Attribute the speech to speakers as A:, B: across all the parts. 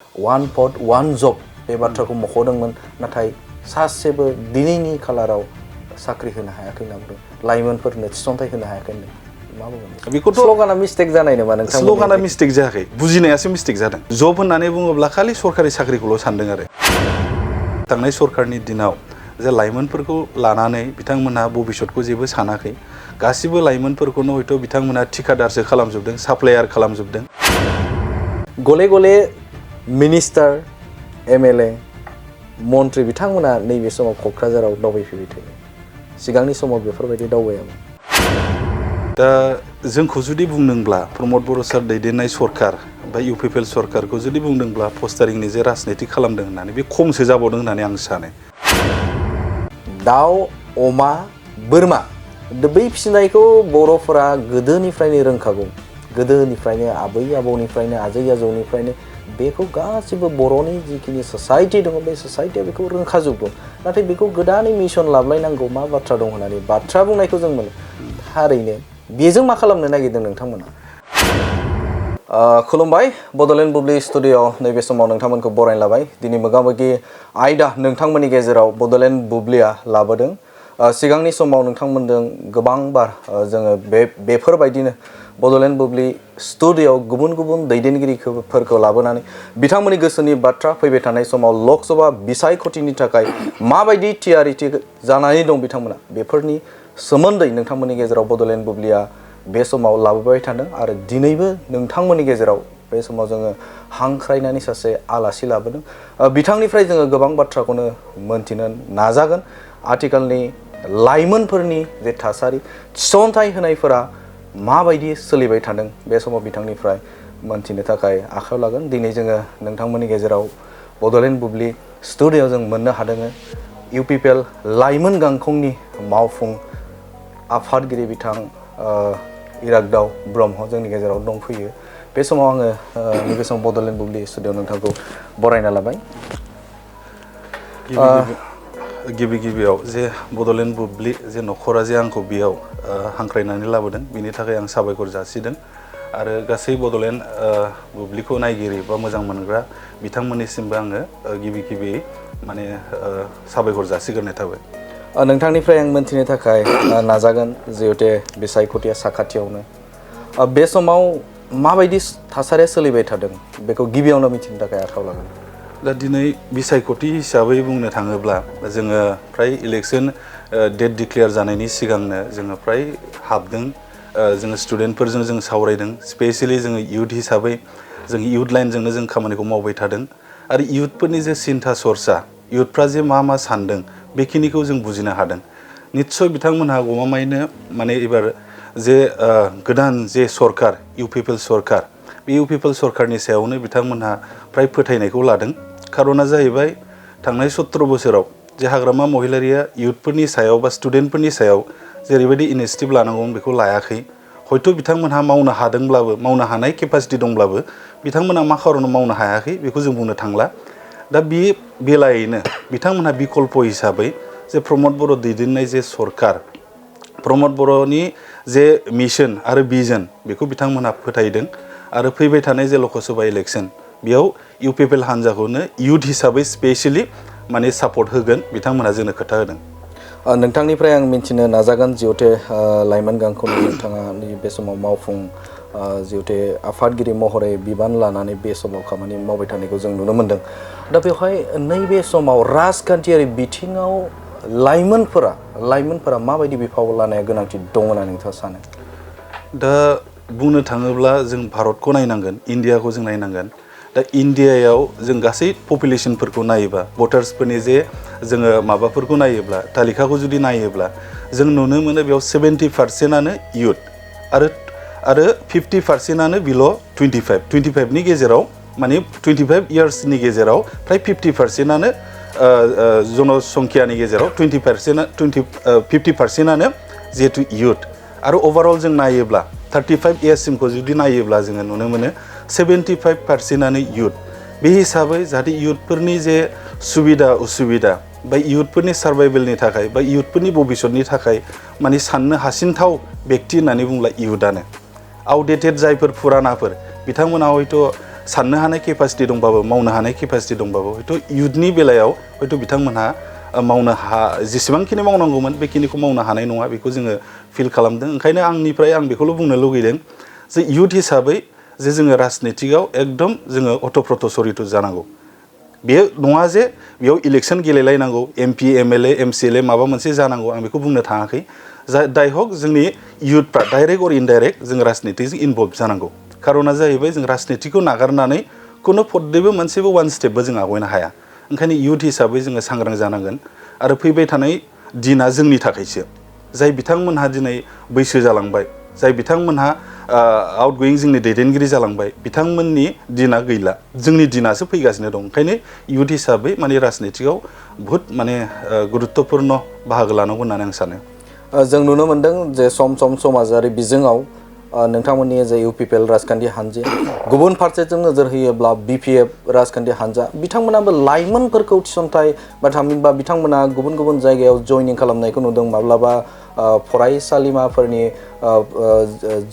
A: one vote one job बे बाथ्राखौ मख'दोंमोन नाथाय सासेबो दिनैनि खालाराव साख्रि होनो हायाखै होनना बुंदों लाइमोनफोरनो थिसनथाइ होनो हायाखै होनदों मा बुंगोन बेखौथ' स्ल'गाना मिस्टेक जानाय नामा नोंथां
B: स्ल'गाना मिस्टेक जायाखै बुजिनायासो मिस्टेक जादों जब होननानै बुङोब्ला खालि सरकारि साख्रिखौल' सानदों आरो थांनाय सरकारनि दिनाव जे लाइमोनफोरखौ लानानै बिथांमोनहा भबिष्यतखौ जेबो सानाखै गासिबो लाइमोनफोरखौनो हयथ' बिथांमोनहा ठिकादारसो खालामजोबदों साप्लायार खालामजोबदों
A: गले गले मिनिस्टार एमएलए मन्त्रि बिथांमोना नैबे समाव क'क्राझाराव दावबायफैबाय थायो सिगांनि समाव बेफोरबायदि दावबायामोन
B: दा जोंखौ जुदि बुंदोंब्ला प्रमद बर' सार दैदेननाय सरकार बा इउपिपिएल सरकारखौ जुदि बुंदोंब्ला पस्टारिंनि जे राजनिति खालामदों होननानै बे खमसो जाबावदों होननानै आं सानो
A: दाउ अमा बोरमा बै फिसिनायखौ बर'फोरा गोदोनिफ्रायनो रोंखागौ गोदोनिफ्रायनो आबै आबौनिफ्रायनो आजै आजौनिफ्रायनो बेखौ गासिबो बर'नि जिखिनि ससाइटि दङ बे ससाइटिया बेखौ रोंखाजोबगौ नाथाय बेखौ गोदानै मिशन लाबलायनांगौ मा बाथ्रा दं होननानै बाथ्रा बुंनायखौ जों मोनो थारैनो बेजों मा खालामनो नागिरदों नोंथांमोना खुलुमबाय बड'लेण्ड बुब्लि स्टुडिअ नैबे समाव नोंथांमोनखौ बरायना लाबाय दिनै मोगामोगि आयदा नोंथांमोननि गेजेराव बड'लेण्ड बुब्लिया लाबोदों सिगांनि समाव नोंथांमोनजों गोबांबार जोङो बेफोरबायदिनो बड'लेण्ड बुब्लि स्टुडिअ गुबुन गुबुन दैदेनगिरिफोरखौ लाबोनानै बिथांमोननि गोसोनि बाथ्रा फैबाय थानाय समाव लकसभा बिसायख'थिनि थाखाय माबायदि थियारिथि जानानै दं बिथांमोना बेफोरनि सोमोन्दै नोंथांमोननि गेजेराव बड'लेण्ड बुब्लिया बे समाव लाबोबाय थादों आरो दिनैबो नोंथांमोननि गेजेराव बे समाव जोङो हांख्रायनानै सासे आलासि लाबोदों बिथांनिफ्राय जोङो गोबां बाथ्राखौनो मोनथिनो नाजागोन आथिखालनि लाइमोनफोरनि जे थासारि थिसनथाइ होनायफोरा माबायदि सोलिबाय थादों बे समाव बिथांनिफ्राय मोनथिनो थाखाय आखायाव लागोन दिनै जोङो नोंथांमोननि गेजेराव बड'लेण्ड बुब्लि स्टुडिअ जों मोननो हादों इउपिपिएल लाइमोन गांखंनि मावफुं आफादगिरि बिथां इरागदाव ब्रह्म जोंनि गेजेराव दंफैयो बे समाव आङो नैबे समाव बड'लेण्ड बुब्लि स्टुडिअ नोंथांखौ बरायना लाबाय
B: गिबियाव जे बड'लेण्ड बुब्लि जे न'खरा जे आंखौ बेयाव हांख्रायनानै लाबोदों बिनि थाखाय आं साबायखर जासिदों आरो गासै बड'लेण्ड बुब्लिखौ नायगिरि बा मोजां मोनग्रा बिथांमोननिसिमबो आङो गिबियै माने साबायखर जासिग्रोनाय थाबाय
A: नोंथांनिफ्राय आं मोनथिनो थाखाय नाजागोन जिहेतु बिसायख'थिया साखाथियावनो बे समाव माबायदि थासारिया सोलिबाय थादों बेखौ गिबियावनो मिथिनो थाखाय आखायाव लागोन
B: दा दिनै बिसायख'थि हिसाबै बुंनो थाङोब्ला जोङो फ्राय इलेक्सन डेट डिक्लेयार जानायनि सिगांनो जोङो फ्राय हाबदों जोङो स्टुडेन्टफोरजों जों सावरायदों स्पेसियेलि जोङो इयुथ हिसाबै जों इयुथ लाइनजोंनो जों खामानिखौ मावबाय थादों आरो इयुथफोरनि जे सिन्था सरसा इयुथफ्रा जे मा सानदों बेखिनिखौ जों बुजिनो हादों निस्सय बिथांमोनहा गमामायैनो माने एबार जे गोदान जे सरकार इउपिपिएल सरकार बे इउपिपिएल सरकारनि सायावनो बिथांमोनहा फ्राय फोथायनायखौ लादों खारना जाहैबाय थांनाय 17 बोसोराव जे हाग्रामा महिलारिया इयुथफोरनि सायाव बा स्टुडेन्टफोरनि सायाव जेरैबायदि इनिशिएटिभ लानांगौमोन बेखौ लायाखै हयथ' बिथांमोनहा मावनो हादोंब्लाबो मावनो हानाय केपासिटि दंब्लाबो बिथांमोनहा मा खारनाव मावनो हायाखै बेखौ जों बुंनो थांला दा बे बेलायैनो बिथांमोनहा बिकल्प हिसाबै जे प्रमद बर' दैदेननाय जे सरकार प्रमद बर'नि जे मिशन आरो भिजन बेखौ बिथांमोनहा फोथायदों आरो फैबाय थानाय जे लकसभा इलेक्सन बेयाव इउपिपिएल हान्जाखौनो इयुथ हिसाबै स्पेसियेलि माने सापर्ट होगोन बिथांमोनहा जोंनो खोथा होदों
A: नोंथांनिफ्राय आं मिथिनो नाजागोन जिहेतु लाइमोन गांखौनि नोंथाङा बे समाव मावफुं जिहेतु आफादगिरि महरै बिबान लानानै बे समाव खामानि मावबाय थानायखौ जों नुनो मोनदों दा बेवहाय नैबे समाव राजखान्थियारि बिथिङाव लाइमोनफोरा माबायदि बिफाव लानाया गोनांथि दङ होननानै नोंथाङा सानो
B: दा बुंनो थाङोब्ला जों भारतखौ नायनांगोन इन्डियाखौ जों नायनांगोन दा इन्डियायाव जों गासै पपुलेसनफोरखौ नायोबा भटार्सफोरनि जे जोङो माबाफोरखौ नायोब्ला तालिकाखौ जुदि नायोब्ला जों नुनो मोनो बेयाव 70%आनो इयुथ आरो 50%आनो बिल' 25नि गेजेराव माने 25 इयार्सनि गेजेराव फ्राय 50%आनो जनसंख्यानि गेजेराव 50%आनो जिहेतु इयुथ आरो ओभारअल जों नायोब्ला 35 इयार्ससिमखौ जुदि नायोब्ला जोङो नुनो मोनो 75%आनो इयुथ बे हिसाबै जाहाथे इयुथफोरनि जे सुबिदा उसुबिदा बा इयुथफोरनि सार्भाइभेलनि थाखाय बा इयुथफोरनि भबिष्यतनि थाखाय माने साननो हासिनथाव बेक्ति होननानै बुंब्ला इयुथआनो आउटडेटेड जायफोर फुरानाफोर बिथांमोना हयथ' साननो हानाय केपासिटि दंबाबो मावनो हानाय केपासिटि दंबाबो हयथ' इयुथनि बेलायाव हयथ' बिथांमोनहा मावनो जेसेबांखिनि मावनांगौमोन बेखिनिखौ मावनो हानाय नङा बेखौ जोङो फिल खालामदों ओंखायनो आंनिफ्राय आं बेखौल' बुंनो लुगैदों जे इयुथ हिसाबै जे जोङो राजनितिकआव एकदम जोङो अतप्रत सरित जानांगौ बेयो नङा जे बेयाव इलेक्सन गेलेलायनांगौ MP MLA MCLA माबा मोनसे जानांगौ आं बेखौ बुंनो थाङाखै दाय हक जोंनि इयुथफ्रा डाइरेक्ट अर इनडाइरेक्ट जों राजनितिजों इनभल्भ जानांगौ खारना जाहैबाय जों राजनितिखौ नागारनानै खुनु पददेबो मोनसेबो वान स्टेपबो जों आवगायनो हाया ओंखायनो इयुथ हिसाबै जोङो सांग्रां जानांगोन आरो फैबाय थानाय दिना जोंनि थाखायसो जाय बिथांमोनहा दिनै बैसो जालांबाय जाय बिथांमोनहा आउटगोयिं जोंनि दैदेनगिरि जालांबाय बिथांमोननि दिना गैला जोंनि दिनासो फैगासिनो दं ओंखायनो इयुथ हिसाबै माने राजनितिकआव बहुद माने गुरुत्वपूर्ण बाहागो लानांगौ होननानै आं सानो
A: जों नुनो मोनदों जे सम सम समाजारि बिजोङाव नोंथांमोननि जे UPPL राजखान्थि हान्जाया गुबुन फारसेजों नोजोर होयोब्ला BPF राजखान्थि हान्जा बिथांमोनाबो लाइमोनफोरखौ थिसनथाइ बा थामहिनबा बिथांमोना गुबुन गुबुन जायगायाव जयनिं खालामनायखौ नुदों माब्लाबा फरायसालिमाफोरनि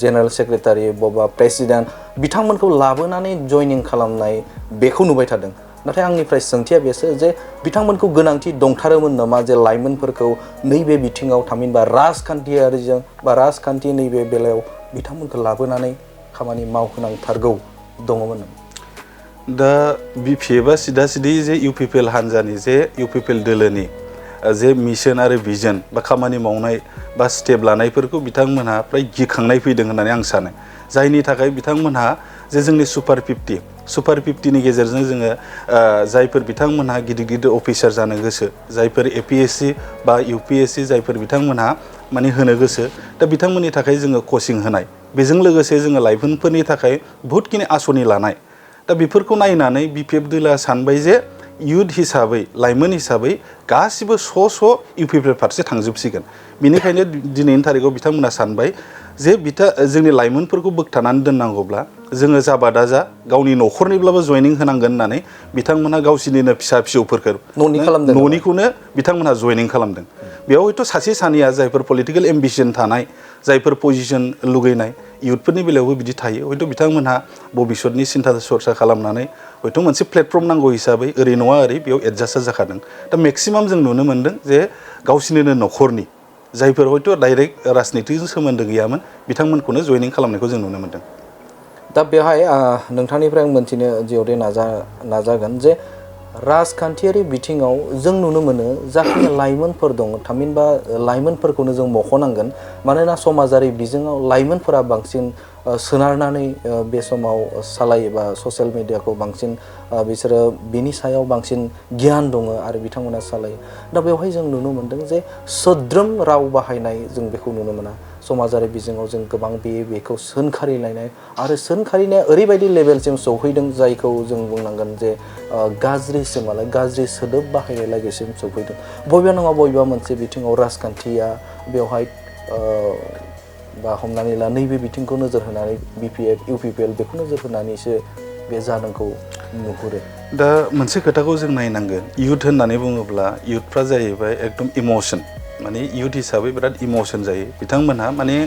A: जेनेरेल सेक्रेटारि बबा प्रेसिडेन्ट बिथांमोनखौ लाबोनानै जयनिं खालामनाय बेखौ नुबाय थादों नाथाय आंनिफ्राय सोंथिया बेसो जे बिथांमोनखौ गोनांथि दंथारोमोन नामा जे लाइमोनफोरखौ नैबे बिथिङाव थामहिनबा राजखान्थियारिजों बा राजखान्थि नैबे बेलायाव बिथांमोनखौ लाबोनानै खामानि मावहोनांथारगौ दङमोन
B: दा BPFआ सिदा सिदि जे UPPL हान्जानि जे UPPL दोलोनि जे मिशन आरो भिजन बा खामानि मावनाय बा स्टेप लानायफोरखौ बिथांमोनहा फ्राय गिखांनाय फैदों होननानै आं सानो जायनि थाखाय बिथांमोनहा जे जोंनि सुपार 50नि गेजेरजों जोङो जायफोर बिथांमोनहा गिदिर गिदिर अफिसार जानो गोसो जायफोर APSC बा UPSC जायफोर बिथांमोनहा माने होनो गोसो दा बिथांमोननि थाखाय जोङो कचिं होनाय बेजों लोगोसे जोङो लाइमोनफोरनि थाखाय बहुतखिनि आसनि लानाय दा बेफोरखौ नायनानै BPF दोलोआ सानबाय जे इयुथ हिसाबै लाइमोन हिसाबै गासिबो UPPL फारसे थांजोबसिगोन बेनिखायनो दिनैनि थारिखआव बिथांमोना सानबाय जे जोंनि लाइमोनफोरखौ बोगथानानै दोननांगौब्ला जोङो जाबादा जा गावनि न'खरनिब्लाबो जयनिं होनांगोन होननानै बिथांमोना गावसिनिनो फिसा फिसौफोरखौ न'निखौनो बिथांमोना जयनिं खालामदों बेयाव हयथ' सासे सानैया जायफोर पलिटिकेल एम्बिशन थानाय जायफोर पजिशन लुगैनाय इयुथफोरनि बेलायावबो बिदि थायो हयथ' बिथांमोनहा भबिष्यतनि सिन्था सरसा खालामनानै हयथ' मोनसे प्लेटफर्म नांगौ हिसाबै ओरै नङा ओरै बेयाव एडजास्ट जाखादों दा मेक्सिमाम जों नुनो मोनदों जे गावसिनिनो न'खरनि जायफोर हयथ' डाइरेक्ट राजनितिजों सोमोन्दो गैयामोन बिथांमोनखौनो जयनिं खालामनायखौ जों नुनो मोनदों
A: दा बेवहाय नोंथांनिफ्राय आं मोनथिनो जिउथे नाजागोन जे राजखान्थियारि बिथिङाव जों नुनो मोनो जाखिनि लाइमोनफोर दं थामहिनबा लाइमोनफोरखौनो जों मख'नांगोन मानोना समाजारि बिजोङाव लाइमोनफोरा बांसिन सोनारनानै बे समाव सालायोबा ससियेल मिडियाखौ बांसिन बिसोरो बिनि सायाव बांसिन गियान दङ आरो बिथांमोना सालायो दा बेवहाय जों नुनो मोनदों जे सोद्रोम राव बाहायनाय जों बेखौ नुनो मोना समाजारि बिजोङाव जों गोबां बेखौ सोंखारिलायनाय आरो सोंखारिनाया ओरैबायदि लेभेलसिम सौफैदों जायखौ जों बुंनांगोन जे गाज्रिसिमालाय गाज्रि सोदोब बाहायनाय लागैसिम सौफैदों बबेबा नङा बबेबा मोनसे बिथिङाव राजखान्थिया बेवहाय बा हमनानै ला नैबे बिथिंखौ नोजोर होनानै BPF UPPL बेखौ नोजोर होनानैसो बे जादोंखौ नुहुरो
B: दा मोनसे खोथाखौ जों नायनांगोन इयुथ होननानै बुङोब्ला इयुथफ्रा जाहैबाय एकदम इमोशन माने इयुथ हिसाबै बिराद इमोशन जायो बिथांमोनहा माने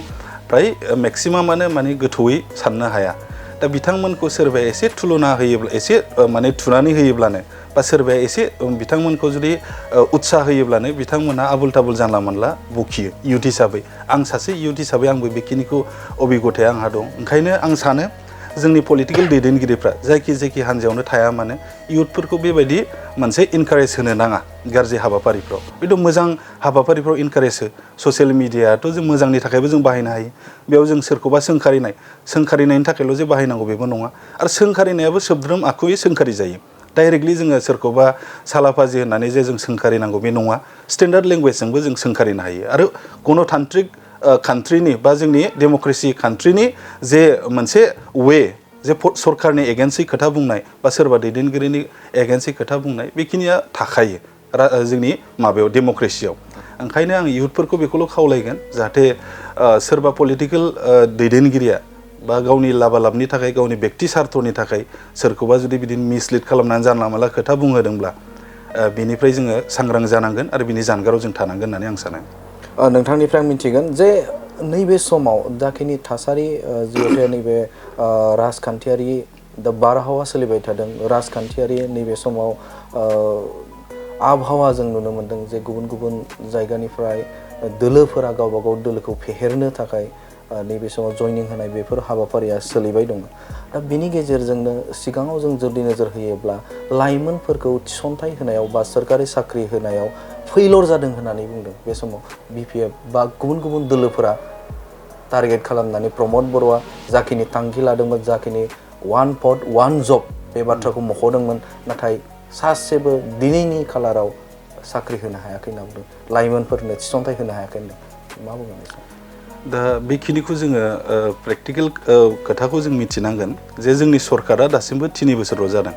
B: फ्राय मेक्सिमामानो माने गोथौयै साननो हाया दा बिथांमोनखौ सोरबाया एसे थुलुना होयोब्ला एसे माने थुनानै होयोब्लानो बा सोरबाया एसे बिथांमोनखौ जुदि उत्साह होयोब्लानो बिथांमोनहा आबुल ताबुल जानला मोनला बखियो इयुथ हिसाबै आं सासे इयुथ हिसाबै आंबो बेखिनिखौ अबिगथाया आंहा दं ओंखायनो आं सानो जोंनि पलिटिकेल दैदेनगिरिफ्रा जायखि हान्जायावनो थाया मानो इयुथफोरखौ बेबायदि मोनसे इनकारेज होनो नाङा गाज्रि हाबाफारिफ्राव बेथ' मोजां हाबाफारिफ्राव इनकारेज हो ससियेल मिडियाथ' जों मोजांनि थाखायबो जों बाहायनो हायो बेयाव जों सोरखौबा सोंखारिनायनि थाखायल' जे बाहायनांगौ बेबो नङा आरो सोंखारिनायाबो सोद्रोम आखुयै सोंखारि जायो डाइरेक्टलि जोङो सोरखौबा सालाफाजि होननानै जे जों सोंखारिनांगौ बे नङा स्टेन्डार्ड लेंगुवेजजोंबो जों सोंखारिनो हायो आरो गणतान्त्रिक कान्ट्रिनि बा जोंनि डेम'क्रेसि कान्ट्रिनि जे मोनसे वे जे सरकारनि एगेन्स्टै खोथा बुंनाय बा सोरबा दैदेनगिरिनि एगेन्स्टै खोथा बुंनाय बेखिनिया थाखायो जोंनि माबायाव डेम'क्रेसियाव ओंखायनो आं इयुथफोरखौ बेखौल' खावलायगोन जाहाथे सोरबा पलिटिकेल दैदेनगिरिया बा गावनि लाबालाबनि थाखाय गावनि बेक्ति सार्थनि थाखाय सोरखौबा जुदि बिदिनो मिसलिड खालामनानै जानला मानला खोथा बुंहोदोंब्ला बिनिफ्राय जोङो सांग्रां जानांगोन आरो बिनि जानगाराव जों थानांगोन होननानै आं सानो
A: नोंथांनिफ्राय आं मिथिगोन जे नैबे समाव जाखिनि थासारि जिहेतु नैबे राजखान्थियारि दा बारहावा सोलिबाय थादों राजखान्थियारि नैबे समाव आबहावा जों नुनो मोन्दों जे गुबुन गुबुन जायगानिफ्राय दोलोफोरा गावबा गाव दोलोखौ फेहेरनो थाखाय नैबे समाव जयनिं होनाय बेफोर हाबाफारिया सोलिबाय दङ दा बिनि गेजेरजोंनो सिगाङाव जों जुदि नोजोर होयोब्ला लाइमोनफोरखौ थिसनथाइ होनायाव बा सोरखारि साख्रि होनायाव फैलर जादों होननानै बुंदों बे समाव बिपिएफ बा गुबुन गुबुन दोलोफोरा टारगेट खालामनानै प्रमद बर'आ जाखिनि थांखि लादोंमोन जाखिनि वान भट वान जब बे बाथ्राखौ मख'दोंमोन नाथाय सासेबो दिनैनि खालाराव साख्रि होनो हायाखै होनना बुंदों लाइमोनफोरनो थिसनथाइ होनो हायाखै होनदों मा बुंगोन
B: दा बेखिनिखौ जोङो प्रेक्टिकेल खोथाखौ जों मिथिनांगोन जे जोंनि सरकारा दासिमबो 3 बोसोरल' जादों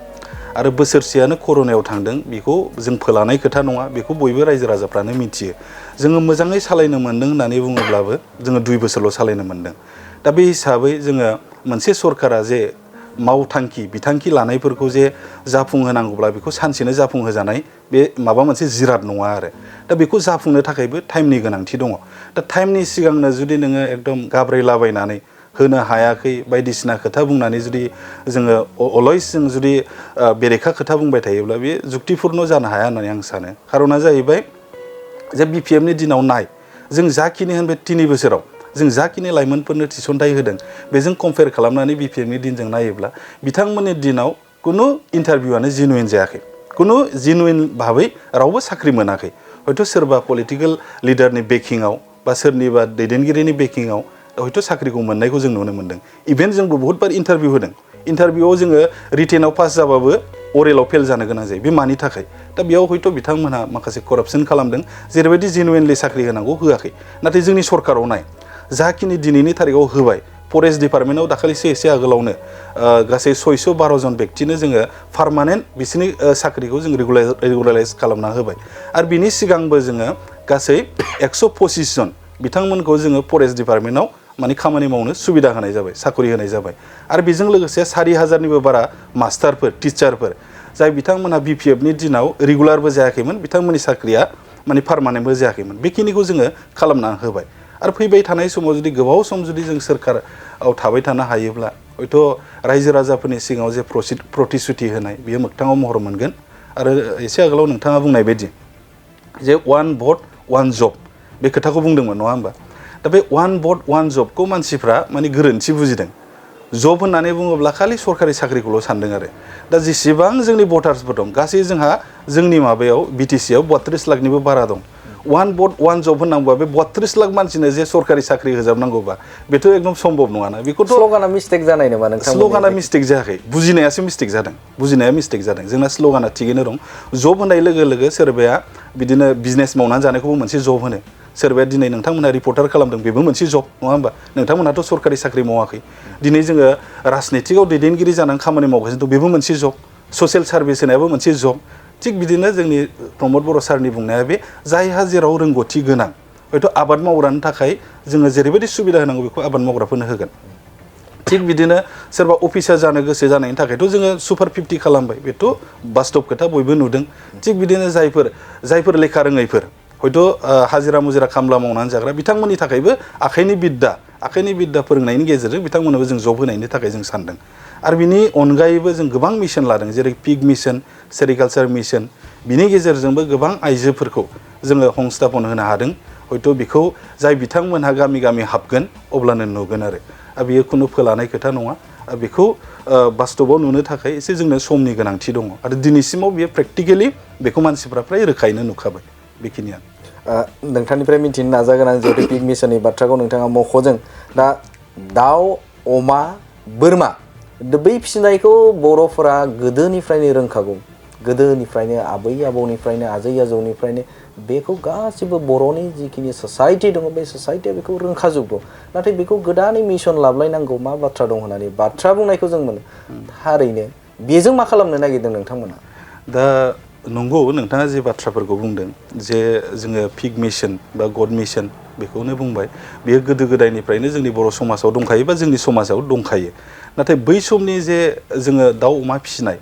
B: आरो बोसोरसेयानो कर'नायाव थांदों बेखौ जों फोलानाय खोथा नङा बेखौ बयबो रायजो राजाफ्रानो मिथियो जोङो मोजाङै सालायनो मोन्दों होननानै बुङोब्लाबो जोङो 2 बोसोरल' सालायनो मोन्दों दा बे हिसाबै जोङो मोनसे सरकारा जे मावथांखि बिथांखि लानायफोरखौ जे जाफुंहोनांगौब्ला बेखौ सानसेनो जाफुंहोजानाय बे माबा मोनसे जिराद नङा आरो दा बेखौ जाफुंनो थाखायबो टाइमनि गोनांथि दङ दा टाइमनि सिगांनो जुदि नोङो एकदम गाब्रायलाबायनानै होनो हायाखै बायदिसिना खोथा बुंनानै जुदि जोङो अलवेज जों जुदि बेरेखा खोथा बुंबाय थायोब्ला बे जुक्तिपुर्ण जानो हाया होननानै आं सानो खारना जाहैबाय जे बिपिएफनि दिनाव नाय जों जाखिनि होनबाय 3 बोसोराव जों जाखिनि लाइमोनफोरनो थिसनथाइ होदों बेजों कम्पेयार खालामनानै बिपिएफनि दिनजों नायोब्ला बिथांमोननि दिनाव खुनु इन्टारभिउआनो जेनुइन जायाखै खुनु जेनुइन भाबै रावबो साख्रि मोनाखै हयथ' सोरबा पलिटिकेल लिडारनि बेकिंआव बा सोरनिबा दैदेनगिरिनि बेकिंआव हयथ' साख्रिखौ मोननायखौ जों नुनो मोन्दों इभेन जोंबो बहुत बार इन्टारभिउ होदों इन्टारभिउआव जोङो रिटेनाव पास जाबाबो अरेलाव फेल जानो गोनां जायो बे मानि थाखाय दा बेयाव हयथ' बिथांमोनहा माखासे करापसन खालामदों जेरैबायदि जेनुइनलि साख्रि होनांगौ होआखै नाथाय जोंनि सरकाराव नाय जाखिनि दिनैनि थारिखआव होबाय फरेस्ट डिपार्टमेन्टआव दाखालिसो एसे आगोलावनो गासै 612 जन व्यक्तिनो जोङो पार्मानेन्ट बिसोरनि साख्रिखौ जों रेगुलाराइज खालामना होबाय आरो बिनि सिगांबो जोङो गासै 125 जन बिथांमोनखौ जोङो फरेस्ट डिपार्टमेन्टआव माने खामानि मावनो सुबिदा होनाय जाबाय साख्रि होनाय जाबाय आरो बेजों लोगोसे 4000निबो बारा मास्टारफोर टिचारफोर जाय बिथांमोनहा बिपिएफनि दिनाव रेगुलारबो जायाखैमोन बिथांमोननि साख्रिया माने पार्मानेन्टबो जायाखैमोन बेखिनिखौ जोङो खालामना होबाय आरो फैबाय थानाय समाव जुदि गोबाव सम जुदि जों सोरखाराव थाबाय थानो हायोब्ला हयथ' रायजो राजाफोरनि सिगाङाव जे प्रतिश्रुति होनाय बियो मोगथाङाव महर मोनगोन आरो एसे आगोलाव नोंथाङा बुंनाय बायदि जे 1 भट 1 जब बे खोथाखौ बुंदोंमोन नङा होमबा दा बे 1 भट 1 जबखौ मानसिफ्रा माने गोरोन्थि बुजिदों जब होननानै बुङोब्ला खालि सरकारि साख्रिखौल' सानदों आरो दा जेसेबां जोंनि भटार्सफोर दं गासै जोंहा जोंनि माबायाव बिटिसिआव 32 लाखनिबो बारा दं 1 भट 1 जब होननांगौबा बे 32 लाख मानसिनो जे सरकारि साख्रि होजाबनांगौबा बेथ' एकदम सम्भब नङाना बेखौथ'
A: स्ल'गाना मिस्टेक जानाय नामा नोंथां
B: स्ल'गाना मिस्टेक जायाखै बुजिनायासो मिस्टेक जादों बुजिनाया मिस्टेक जादों जोंना स्ल'गाना थिगैनो दं जब होनाय लोगो लोगो सोरबाया बिदिनो बिजनेस मावनानै जानायखौबो मोनसे जब होनो सोरबाया दिनै नोंथांमोनहा रिपर्टार खालामदों बेबो मोनसे जब नङा होमबा नोंथांमोनहाथ' सरकारि साख्रि मावाखै दिनै जोङो राजनितिकआव दैदेनगिरि जानानै खामानि मावगासिनो दं बेबो मोनसे जब ससियेल सार्भिस होनायाबो मोनसे जब थिग बिदिनो जोंनि प्रमद बर' सारनि बुंनाया बे जायहा जेराव रोंगौथि गोनां हयथ' आबाद मावग्रानि थाखाय जोङो जेरैबायदि सुबिदा होनांगौ बेखौ आबाद मावग्राफोरनो होगोन थिग बिदिनो सोरबा अफिसार जानो गोसो जानायनि थाखायथ' जोङो सुपार 50 खालामबाय बेथ' बास्तब खोथा बयबो नुदों थिग बिदिनो जायफोर लेखा रोङैफोर हयथ' हाजिरा मुजिरा खामला मावनानै जाग्रा बिथांमोननि थाखायबो आखाइनि बिद्दा फोरोंनायनि गेजेरजों बिथांमोननोबो जों जब होनायनि थाखाय जों सानदों आरो बिनि अनगायैबो जों गोबां मिशन लादों जेरै पिग मिशन सेरिकालचार मिशन बिनि गेजेरजोंबो गोबां आइजोफोरखौ जोङो संस्थापन होनो हादों हयथ' बेखौ जाय बिथांमोनहा गामि गामि हाबगोन अब्लानो नुगोन आरो बेयो खुनु फोलानाय खोथा नङा बेखौ बास्तबाव नुनो थाखाय एसे जोंनो समनि गोनांथि दङ आरो दिनैसिमाव बियो प्रेक्टिकेलि बेखौ मानसिफ्रा फ्राय रोखायैनो नुखाबाय बेखिनियानो
A: नोंथांनिफ्राय मिथिनो नाजागोन आं जिहेतु पिग मिशननि बाथ्राखौ नोंथाङा मख'दों दा दाउ अमा बोरमा बै फिसिनायखौ बर'फोरा गोदोनिफ्रायनो रोंखागौ गोदोनिफ्रायनो आबै आबौनिफ्रायनो आजै आजौनिफ्रायनो बेखौ गासिबो बर'नि जिखिनि ससाइटि दङ बे ससाइटिया बेखौ रोंखाजोबगौ नाथाय बेखौ गोदानै मिशन लाबलायनांगौ मा बाथ्रा दं होननानै बाथ्रा बुंनायखौ जों मोनो थारैनो बेजों मा खालामनो नागिरदों नोंथांमोना
B: दा नंगौ नोंथाङा जे बाथ्राफोरखौ बुंदों जे जोङो पिग मिशन बा गड मिशन बेखौनो बुंबाय बेयो गोदो गोदायनिफ्रायनो जोंनि बर' समाजाव दंखायो बा जोंनि समाजाव दंखायो नाथाय बै समनि जे जोङो दाउ अमा फिसिनाय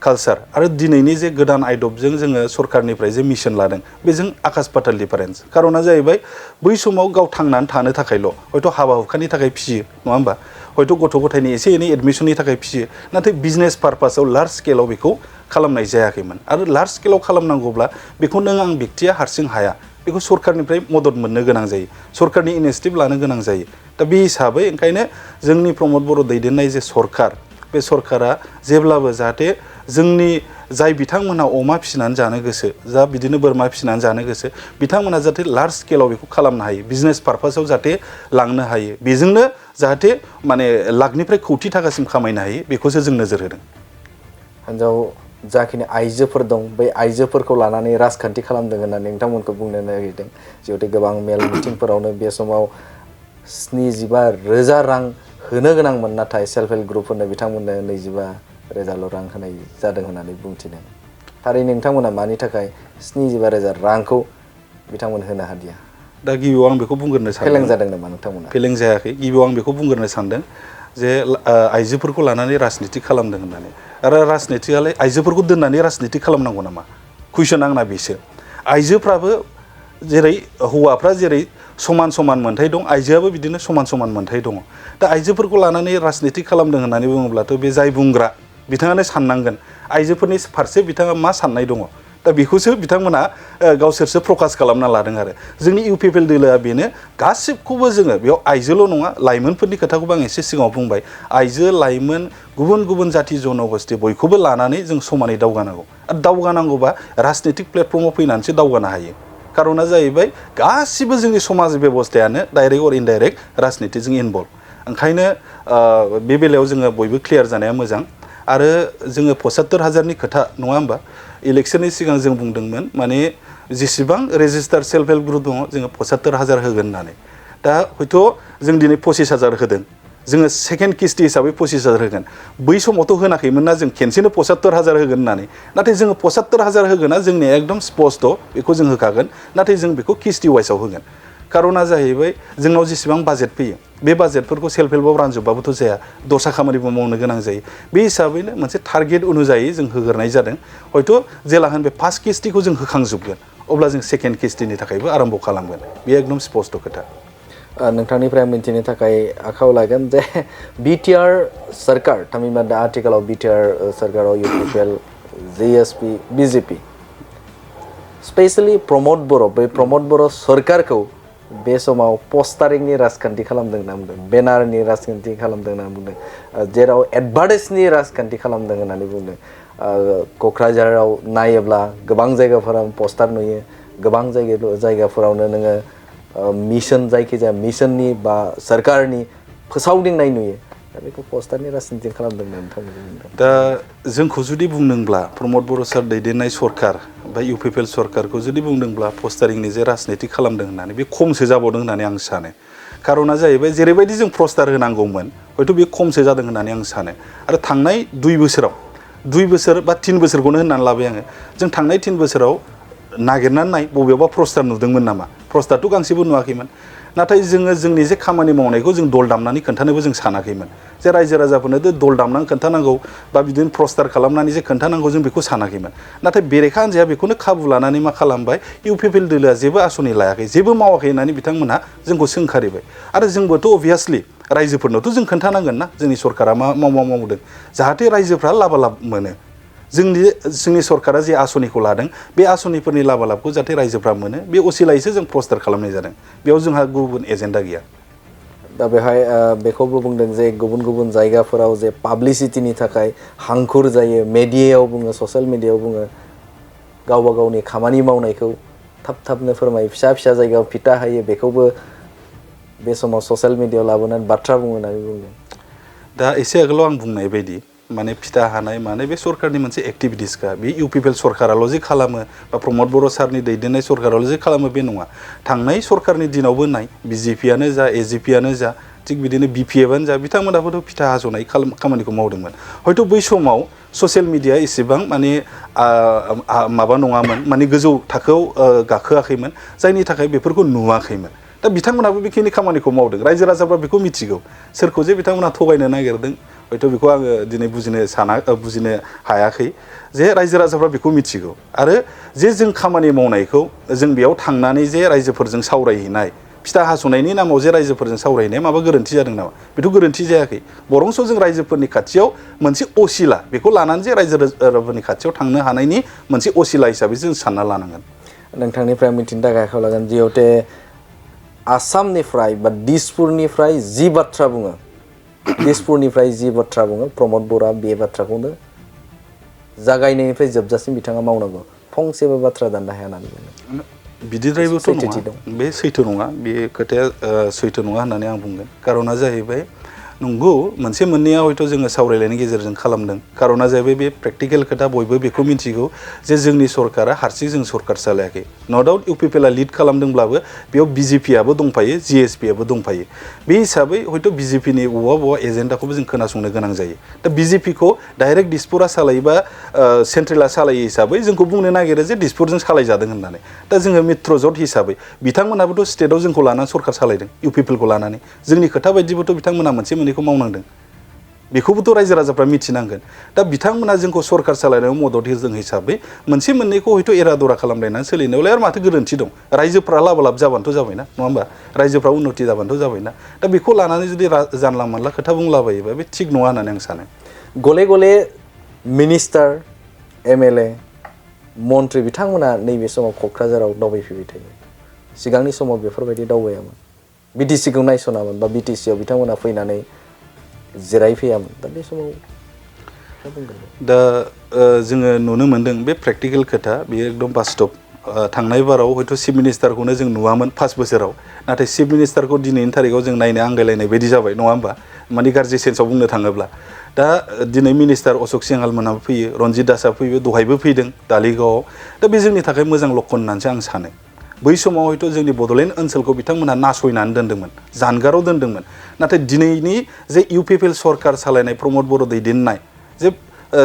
B: कालचार आरो दिनैनि जे गोदान आदबजों जोङो सरकारनिफ्राय जे मिशन लादों बेजों आकाश पाताल डिफारेन्स खारना जाहैबाय बै समाव गाव थांनानै थानो थाखायल' हयथ' हाबा हुखानि थाखाय फिसियो नङा होमबा हयथ' गथ' गथायनि एसे एनै एडमिसननि थाखाय फिसियो नाथाय बिजनेस पारपासाव लार्ज स्केलाव बेखौ खालामनाय जायाखैमोन आरो लार्ज स्केलाव खालामनांगौब्ला बेखौ नों आं व्यक्तिया हारसिं हाया बेखौ सरकारनिफ्राय मदद मोननो गोनां जायो सरकारनि इनिशिएटिभ लानो गोनां जायो दा बे हिसाबै ओंखायनो जोंनि प्रमद बर' दैदेननाय जे सरकार बे सरकारा जेब्लाबो जाहाथे जोंनि जाय बिथांमोनहा अमा फिसिनानै जानो गोसो जा बिदिनो बोरमा फिसिनानै जानो गोसो बिथांमोना जाहाथे लार्ज स्केलाव बेखौ खालामनो हायो बिजनेस पारपासाव जाहाथे लांनो हायो बेजोंनो जाहाथे माने लाखनिफ्राय कौटि थाखासिम खामायनो हायो बेखौसो जों नोजोर होदों
A: हिन्जाव जाखिनि आइजोफोर दं बै आइजोफोरखौ लानानै राजखान्थि खालामदों होननानै नोंथांमोनखौ बुंनो नागिरदों जिहेतु गोबां मेल मिटिंफोरावनो बे समाव 75,000 रां होनो गोनांमोन नाथाय सेल्फ हेल्प ग्रुपफोरनो बिथांमोननो 25,000 रां होनाय जादों होननानै बुंथिदों थारैनो नोंथांमोना मानि थाखाय 75,000 रांखौ बिथांमोन होनो हादिया
B: दा गिबियाव आं बेखौ बुंग्रोनो सानदों
A: फेलें जादों नामा नोंथांमोना
B: फेलें जायाखै गिबियाव आं बेखौ बुंग्रोनो सानदों जे आइजोफोरखौ लानानै राजनिति खालामदों होननानै आरो राजनितियालाय आइजोफोरखौ दोननानै राजनिति खालामनांगौ नामा कुइसन आंना बेसो आइजोफ्राबो जेरै हौवाफ्रा जेरै समान समान मोन्थाय दं आइजोआबो बिदिनो समान समान मोन्थाय दङ दा आइजोफोरखौ लानानै राजनिति खालामदों होननानै बुङोब्लाथ' बे जाय बुंग्रा बिथाङानो साननांगोन आइजोफोरनि फारसे बिथाङा मा साननाय दङ दा बेखौसो बिथांमोना गावसोरसो प्रकास खालामना लादों आरो जोंनि इउपिपिएल दोलोआ बेनो गासिबखौबो जोङो बेयाव आइजोल' नङा लाइमोनफोरनि खोथाखौबो आं एसे सिगाङाव बुंबाय आइजो लाइमोन गुबुन गुबुन जाथि जन'गोष्ठी बयखौबो लानानै जों समानै दावगानांगौ आरो दावगानांगौबा राजनितिक प्लेटफर्माव फैनानैसो दावगानो हायो कारना जाहैबाय गासिबो जोंनि समाज बेबस्थायानो डाइरेक्ट अर इनडाइरेक्ट राजनितिजों इनभल्भ ओंखायनो बे बेलायाव जोङो बयबो क्लियार जानाया मोजां आरो जोङो 75,000 खोथा नङा होमबा इलेक्शननि सिगां जों बुंदोंमोन माने जेसेबां रेजिस्टार सेल्फ हेल्प ग्रुप दङ जोङो 75,000 होगोन होननानै दा हयथ' जों दिनै 25,000 होदों जोङो सेकेन्ड किस्ति हिसाबै 25,000 होगोन बै समावथ' होनाखैमोन ना जों खेनसेनो 75,000 होगोन होननानै नाथाय जोङो 75,000 होगोना जोंनिया एकदम स्पष्ट बेखौ जों होखागोन नाथाय जों बेखौ किस्ति वाइसआव होगोन कारना जाहैबाय जोंनाव जेसेबां बाजेट फैयो बे बाजेटफोरखौ सेल्फ हेल्पआव रानजोबबाबोथ' जाया दस्रा खामानिबो मावनो गोनां जायो बे हिसाबैनो मोनसे टारगेट अनुजायै जों होग्रोनाय जादों हयथ' जेला होन बे फार्स्ट किस्तिखौ जों होखांजोबगोन अब्ला जों सेकेन्ड किस्तिनि थाखायबो आरम्भ खालामगोन बे एकदम स्पष्ट खोथा
A: नोंथांनिफ्राय मिन्थिनो थाखाय आखायाव लागोन जे बिटिआर सरकार थामहिनबा दा आथिखालाव बिटिआर सरकाराव UPPL GSP BJP specially Pramod Boro' बै प्रमद बर' सरकारखौ बे समाव पस्टारिंनि राजखान्थि खालामदों होनना बुंदों बेनारनि राजखान्थि खालामदों होनना बुंदों जेराव एडभार्टाइजनि राजखान्थि खालामदों होननानै बुंदों क'क्राझाराव नायोब्ला गोबां जायगाफोराव पस्टार नुयो गोबां जायगाफोरावनो नोङो मिशन जायखिजाया मिशननि बा सरकारनि फोसावदिंनाय नुयो दा बेखौ पस्टारनि राजखान्थि खालामदों नोंथांमोन
B: दा जोंखौ जुदि बुंदोंब्ला प्रमद बर' सार दैदेननाय सरकार बा इउपिपिएल सरकारखौ जुदि बुंदोंब्ला पस्टारिंनि जे राजनिति खालामदों होननानै बे खमसो जाबावदों होननानै आं सानो कारना जाहैबाय जेरैबायदि जों पस्टार होनांगौमोन हयथ' बे खमसो जादों होननानै आं सानो आरो थांनाय 2 बोसोराव 2 बोसोर बा 3 बोसोरखौनो होननानै लाबाय आङो जों थांनाय 3 बोसोराव नागिरनानै नाय बबेयावबा प्रस्टार नुदोंमोन नामा प्रस्टारथ' गांसेबो नुवाखैमोन नाथाय जोङो जोंनि जे खामानि मावनायखौ जों दल दामनानै खोन्थानोबो जों सानाखैमोन जे रायजो राजाफोरनो दल दामनानै खोन्थानांगौ बा बिदिनो प्रस्टार खालामनानै जे खोन्थानांगौ जों बेखौ सानाखैमोन नाथाय बेरेखा हान्जाया बेखौनो खाबु लानानै मा खालामबाय इउपिपिएल दोलोआ जेबो आसनि लायाखै जेबो मावाखै होननानै बिथांमोनहा जोंखौ सोंखारिबाय आरो जोंबोथ' अभियासलि रायजोफोरनोथ' जों खोन्थानांगोन ना जोंनि सरकारा मा मावदों जाहाथे रायजोफ्रा लाबालाब मोनो जोंनि सरकारा जे आसनिखौ लादों बे आसनिफोरनि लाबालाबखौ जाहाथे रायजोफ्रा मोनो बे असिलायैसो जों प्रस्टार खालामनाय जादों बेयाव जोंहा गुबुन एजेन्डा गैया
A: दा बेहाय बेखौबो बुंदों जे गुबुन गुबुन जायगाफोराव जे पाब्लिसिटिनि थाखाय हांखुर जायो मेडियायाव बुङो ससियेल मिडियायाव बुङो गावबा गावनि खामानि मावनायखौ थाब थाबनो फोरमायो फिसा फिसा जायगायाव फिथा होयो बेखौबो बे समाव ससियेल मिडियायाव लाबोनानै बाथ्रा बुङो होननानै बुंदों
B: दा एसे आगोलाव आं बुंनाय बायदि माने फिथा हानाय माने बे सरकारनि मोनसे एक्टिभिटिसखा बे इउपिपिएल सरकाराल' जे खालामो बा प्रमद बर' सारनि दैदेननाय सरकाराल' जे खालामो बे नङा थांनाय सरकारनि दिनावबो नाय बिजेपियानो जा एजिपियानो जा थिग बिदिनो बिपिएफआनो जा बिथांमोनाबोथ' फिथा हास'नाय खामानिखौ मावदोंमोन हयथ' बै समाव ससियेल मिडिया इसेबां माने माबा नङामोन माने गोजौ थाखोआव गाखोआखैमोन जायनि थाखाय बेफोरखौ नुवाखैमोन दा बिथांमोनाबो बेखिनि खामानिखौ मावदों रायजो राजाफ्रा बेखौ मिथिगौ सोरखौ जे बिथांमोना थगायनो नागिरदों हयथ' बेखौ आङो दिनै बुजिनो हायाखै जे रायजो राजाफ्रा बेखौ मिथिगौ आरो जे जों खामानि मावनायखौ जों बेयाव थांनानै जे रायजोफोरजों सावरायहैनाय फिथा हास'नायनि नामाव जे रायजोफोरजों सावरायनाया माबा गोरोन्थि जादों नामा बेथ' गोरोन्थि जायाखै बरंस' जों रायजोफोरनि खाथियाव मोनसे असिला बेखौ लानानै जे रायजो राजाफोरनि खाथियाव थांनो हानायनि मोनसे असिला हिसाबै जों सानना लानांगोन
A: नोंथांनिफ्राय मिथिनो थाखाय आखायाव लागोन जिहेतु आसामनिफ्राय बा दिसपुरनिफ्राय जि बाथ्रा बुङो दिसपुरनिफ्राय जि बाथ्रा बुङो प्रमद बर'आ बे बाथ्राखौनो जागायनायनिफ्राय जोबजासिम बिथाङा मावनांगौ फंसेबो बाथ्रा दाननो हाया होननानै बुङो
B: बिदिद्रायबोथ' नङा बे सैथो नङा बे खोथाया सैथो नङा होननानै आं बुंगोन कारना जाहैबाय नंगौ मोनसे मोननैया हयथ' जोङो सावरायलायनायनि गेजेरजों खालामदों कारना जाहैबाय बे प्रेक्टिकेल खोथा बयबो बेखौ मिथिगौ जे जोंनि सरकारा हारसिं जों सरकार सालायाखै नो डाउट इउपिपिएलआ लिड खालामदोंब्लाबो बेयाव बिजेपिआबो दंफायो जिएसपिआबो दंफायो बे हिसाबै हयथ' बिजेपिनि बबेबा एजेन्डाखौबो जों खोनासंनो गोनां जायो दा बिजेपिखौ डाइरेक्ट दिसपुरा सालायोबा सेन्ट्रेला सालायो हिसाबै जोंखौ बुंनो नागिरो जे दिसपुरजों सालायजादों होननानै दा जोङो मित्र जट हिसाबै बिथांमोनाबोथ' स्टेटआव जोंखौ लानानै सरकार सालायदों इउपिपिएलखौ लानानै जोंनि खोथा बायदिबोथ' बिथांमोना मोनसे मोननैखौ मावनांदों बेखौबोथ' रायजो राजाफ्रा मिथिनांगोन दा बिथांमोना जोंखौ सरकार सालायनायाव मदद होदों हिसाबै मोनसे मोननैखौ हयथ' एरा दरा खालामलायनानै सोलिनायावलाय आरो माथो गोरोन्थि दं रायजोफ्रा लाब लाब जाबानोथ' जाबायना नङा होमबा रायजोफ्रा उन्नति जाबानोथ' जाबायना दा बेखौ लानानै जुदि जानला मानला खोथा बुंलाबायोबा बे थिग नङा होननानै आं सानो
A: गले गले मिनिस्टार एमएलए मन्त्रि बिथांमोना नैबे समाव क'क्राझाराव दावबायफैबाय थायो सिगांनि समाव बेफोरबायदि दावबायामोन बिटिसिखौ नायस'नामोन बा बिटिसिआव बिथांमोना फैनानै जिरायफैयामोन दा बे समाव
B: दा जोङो नुनो मोनदों बे प्रेक्टिकेल खोथा बेयो एकदम बास्तब थांनाय बाराव हयथ' चिफ मिनिस्टारखौनो जों नुवामोन 5 बोसोराव नाथाय चिफ मिनिस्टारखौ दिनैनि थारिखआव जों नायनो आंगायलायनाय बायदि जाबाय नङा होमबा माने गाज्रि सेन्सआव बुंनो थाङोब्ला दा दिनै मिनिस्टार अशोक सिंहाल मोनाबो फैयो रन्जित दासआ फैयो दहायबो फैदों दालिगावआव दा बे जोंनि थाखाय मोजां लक्षन होननानैसो आं सानो बै समाव हयथ' जोंनि बड'लेण्ड ओनसोलखौ बिथांमोनहा नासयनानै दोन्दोंमोन जानगाराव दोन्दोंमोन नाथाय दिनैनि जे इउपिपिएल सरकार सालायनाय प्रमद बर' दैदेननाय जे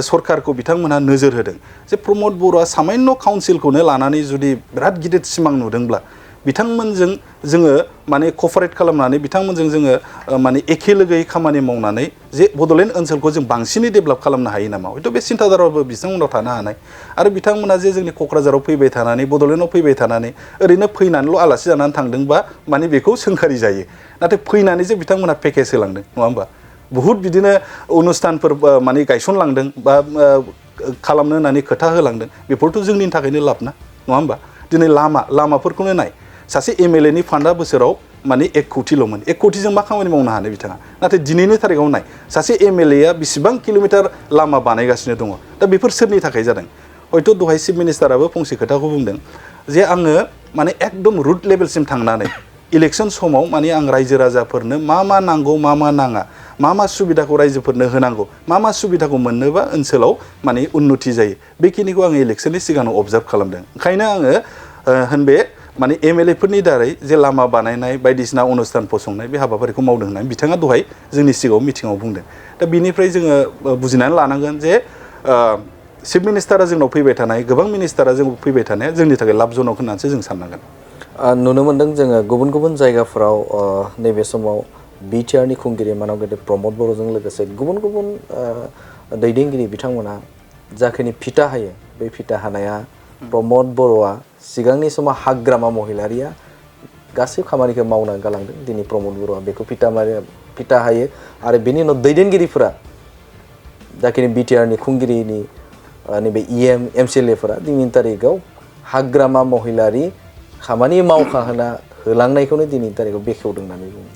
B: सरकारखौ बिथांमोनहा नोजोर होदों जे प्रमद बर'आ सामान्य काउन्सिलखौनो लानानै जुदि बिराद गिदिर सिमां नुदोंब्ला बिथांमोनजों जोङो माने क'पारेट खालामनानै बिथांमोनजों जोङो माने एखे लोगोयै खामानि मावनानै जे बड'लेण्ड ओनसोलखौ जों बांसिनै डेभेलप खालामनो हायो नामा हयथ' बे सिन्थाधाराबो बिथांमोनाव थानो हानाय आरो बिथांमोना जे जोंनि क'क्राझाराव फैबाय थानानै बड'लेण्डआव फैबाय थानानै ओरैनो फैनानैल' आलासि जानानै थांदोंबा माने बेखौ सोंखारि जायो नाथाय फैनानै जे बिथांमोना पेकेज होलांदों नङा होमबा बुहुत बिदिनो अनुस्थानफोर माने गायसनलांदों बा खालामनो होननानै खोथा होलांदों बेफोरथ' जोंनि थाखायनो लाब ना नङा होमबा दिनै लामाफोरखौनो नाय सासे एमएलएनि फान्डा बोसोराव माने 1 कौटिल'मोन 1 कौटिजों मा खामानि मावनो हानो बिथाङा नाथाय दिनैनि थारिखआव नाय सासे एमएलएआ बेसेबां किल'मिटार लामा बानायगासिनो दङ दा बेफोर सोरनि थाखाय जादों हयथ' दहाय चिफ मिनिस्टाराबो फंसे खोथाखौ बुंदों जे आङो माने एकदम रुट लेभेलसिम थांनानै इलेक्सन समाव माने आं रायजो राजाफोरनो मा नांगौ मा नाङा मा सुबिदाखौ रायजोफोरनो होनांगौ मा सुबिदाखौ मोननोबा ओनसोलाव माने उन्नति जायो बेखिनिखौ आङो इलेक्सननि सिगाङाव अबजार्भ खालामदों ओंखायनो आङो होनबे माने एमएलएफोरनि दारै जे लामा बानायनाय बायदिसिना अनुस्थान फसंनाय बे हाबाफारिखौ मावदों होननानै बिथाङा दहाय जोंनि सिगाङाव मिटिङाव बुंदों दा बिनिफ्राय जोङो बुजिनानै लानांगोन जे चिफ मिनिस्टारा जोंनाव फैबाय थानाय गोबां मिनिस्टारा जों फैबाय थानाया जोंनि थाखाय लाबजनक होननानैसो जों साननांगोन
A: नुनो मोनदों जोङो गुबुन गुबुन जायगाफोराव नैबे समाव बिटिआरनि खुंगिरि मानाव गेदेर प्रमद बर'जों लोगोसे गुबुन गुबुन दैदेनगिरि बिथांमोना जाखिनि फिथा हायो बे फिथा हानाया प्रमद बर'आ सिगांनि समाव हाग्रामा महिलारिया गासै खामानिखौ मावना गालांदों दिनै प्रमद बर'आ बेखौ फिथा हायो आरो बेनि उनाव दैदेनगिरिफोरा जाखिनि बिटिआरनि खुंगिरिनि नैबे इएम एमसिएलएफोरा दिनैनि तारिखआव हाग्रामा महिलारि खामानि मावखाहोना होलांनायखौनो दिनैनि तारिखआव बेखेवदों होननानै बुङो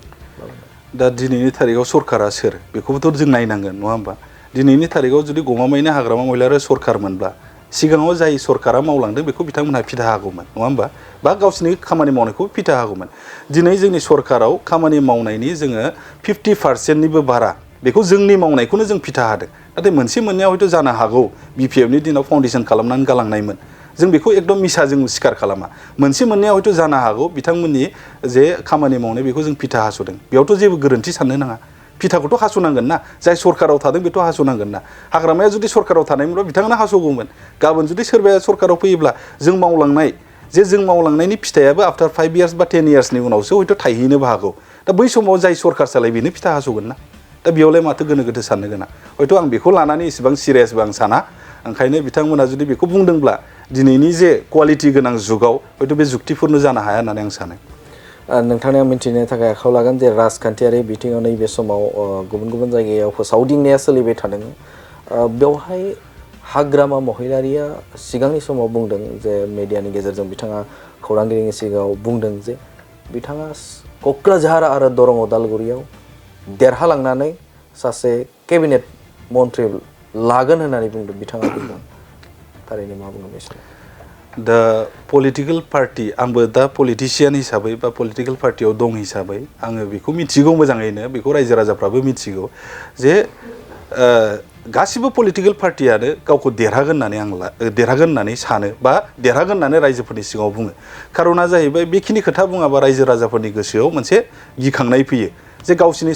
B: दा दिनैनि तारिखआव सरकारा सोर बेखौबोथ' जों नायनांगोन नङा होमबा दिनैनि तारिखआव जुदि गमामायैनो हाग्रामा महिलारि सरकार मोनब्ला सिगाङाव जाय सरकारा मावलांदों बेखौ बिथांमोनहा फिथा हागौमोन नङा होमबा बा गावसिनि खामानि मावनायखौ फिथा हागौमोन दिनै जोंनि सरकाराव खामानि मावनायनि जोङो 50%निबो बारा बेखौ जोंनि मावनायखौनो जों फिथा हादों नाथाय मोनसे मोननैया हयथ' जानो हागौ बिपिएफनि दिनाव फाउन्डेसन खालामनानै गालांनायमोन जों बेखौ एकदम मिसा जों स्वीकार खालामा मोनसे मोननैया हयथ' जानो हागौ बिथांमोननि जे खामानि मावनाय बेखौ जों फिथा हास'दों बेयावथ' जेबो गोरोन्थि साननो नाङा फिथाखौथ' हास'नांगोन ना जाय सरकाराव थादों बेथ' हास'नांगोन ना हाग्रामाया जुदि सरकाराव थानायमोनब्ला बिथांमोना हास'गौमोन गाबोन जुदि सोरबाया सरकाराव फैयोब्ला जों मावलांनायनि फिथाइयाबो आफ्टार 5 इयार्स बा 10 इयार्सनि उनावसो हयथ' थायहैनोबो हागौ दा बै समाव जाय सरकार सालाय बेनो फिथा हास'गोन ना दा बेयावलाय माथो गोनो गोथो साननो गोनां हयथ' आं बेखौ लानानै इसेबां सिरियासबो आं साना ओंखायनो बिथांमोना जुदि बेखौ बुंदोंब्ला दिनैनि जे क्वालिटि गोनां जुगाव हयथ' बे जुक्तिफोरनो जानो हाया होननानै आं सानो
A: नोंथांनि मिन्थिनो थाखाय आखायाव लागोन जे राजखान्थियारि बिथिङाव नैबे समाव गुबुन गुबुन जायगायाव फोसावदिंनाया सोलिबाय थादों बेवहाय हाग्रामा महिलारिया सिगांनि समाव बुंदों जे मिडियानि गेजेरजों बिथाङा खौरांगिरिनि सिगाङाव बुंदों जे बिथाङा क'क्राझार आरो दरं उदालगुरियाव देरहालांनानै सासे केबिनेट मन्त्रि लागोन होननानै बुंदों बिथाङा बुंदों थारैनो मा बुंनो बेसोर
B: दा पलिटिकेल पार्टि आंबो दा पलिटिशियान हिसाबै बा पलिटिकेल पार्टियाव दं हिसाबै आङो बेखौ मिथिगौ मोजाङैनो बेखौ रायजो राजाफ्राबो मिथिगौ जे गासिबो पलिटिकेल पार्टियानो गावखौ देरहागोन होननानै सानो बा देरहागोन होननानै रायजोफोरनि सिगाङाव बुङो खारना जाहैबाय बेखिनि खोथा बुङाबा रायजो राजाफोरनि गोसोआव मोनसे गिखांनाय फैयो जे गावसिनि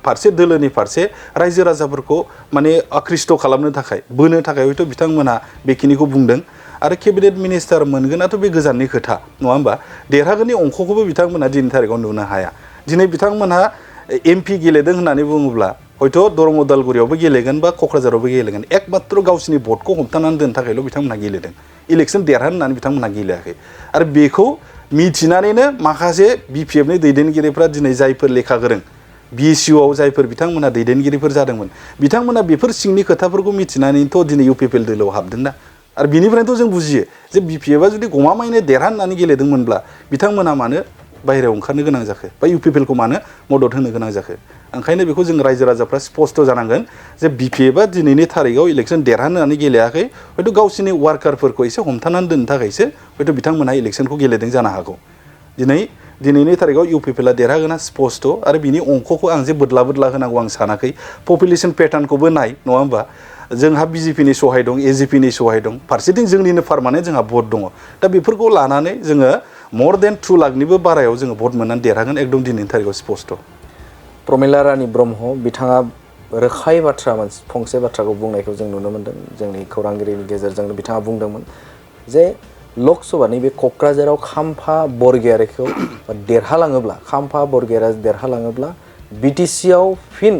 B: फारसे दोलोनि फारसे रायजो राजाफोरखौ माने आकृष्ट खालामनो थाखाय बोनो थाखाय हयथ' बिथांमोनहा बेखिनिखौ बुंदों आरो केबिनेट मिनिस्टार मोनगोनाथ' बे गोजाननि खोथा नङा होमबा देरहागोननि अंखखौबो बिथांमोनहा दिनै थारिखआव नुनो हाया दिनै बिथांमोनहा एमपि गेलेदों होननानै बुङोब्ला हयथ' दरं उदालगुरियावबो गेलेगोन बा क'क्राझारावबो गेलेगोन एकमात्र गावसिनि भटखौ हमथानानै दोननो थाखायल' बिथांमोनहा गेलेदों इलेक्सन देरहानो होननानै बिथांमोनहा गेलेयाखै आरो बेखौ मिथिनानैनो माखासे बिपिएफनि दैदेनगिरिफ्रा दिनै जायफोर लेखा गोरों बिएसइउआव जायफोर बिथांमोनहा दैदेनगिरिफोर जादोंमोन बिथांमोना बेफोर सिंनि खोथाफोरखौ मिथिनानैथ' दिनै इउपिपिएल दोलोआव हाबदोंना आरो बिनिफ्रायनोथ' जों बुजियो जे बिपिएफआ जुदि गमामायैनो देरहानानै गेलेदोंमोनब्ला बिथांमोना मानो बाहेरायाव ओंखारनो गोनां जाखो बा इउपिपिएलखौ मानो मदद होनो गोनां जाखो ओंखायनो बेखौ जों रायजो राजाफ्रा स्पष्ट जानांगोन जे बिपिएफआ दिनैनि थारिखआव इलेक्सन देरहानानै गेलेयाखै हयथ' गावसिनि वार्कारफोरखौ एसे हमथानानै दोननो थाखायसो हयथ' बिथांमोनहा इलेक्सनखौ गेलेदों जानो हागौ दिनैनि थारिखआव इउपिपिएलआ देरहागोना स्पष्ट आरो बिनि अंखखौ आं जे बोदला होनांगौ आं सानाखै पपुलेसन पेटार्नखौबो नाय नङा होमबा जोंहा बिजेपिनि सहाय दं एजिपिनि सहाय दं फारसेथिं जोंनिनो पारमानेन्ट जोंहा भट दङ दा बेफोरखौ लानानै जोङो मर देन 2 लाखनिबो बारायाव जोङो भट मोननानै देरहागोन एकदम दिनैनि थारिखआव स्पष्ट
A: प्रमिला रानी ब्रह्म बिथाङा रोखायै फंसे बाथ्राखौ बुंनायखौ जों नुनो मोन्दों जोंनि खौरांगिरिनि गेजेरजों बिथाङा बुंदोंमोन जे लकसभानि बे क'क्राझाराव खाम्फा बरगयारिखौ देरहालाङोब्ला बिटिसिआव फिन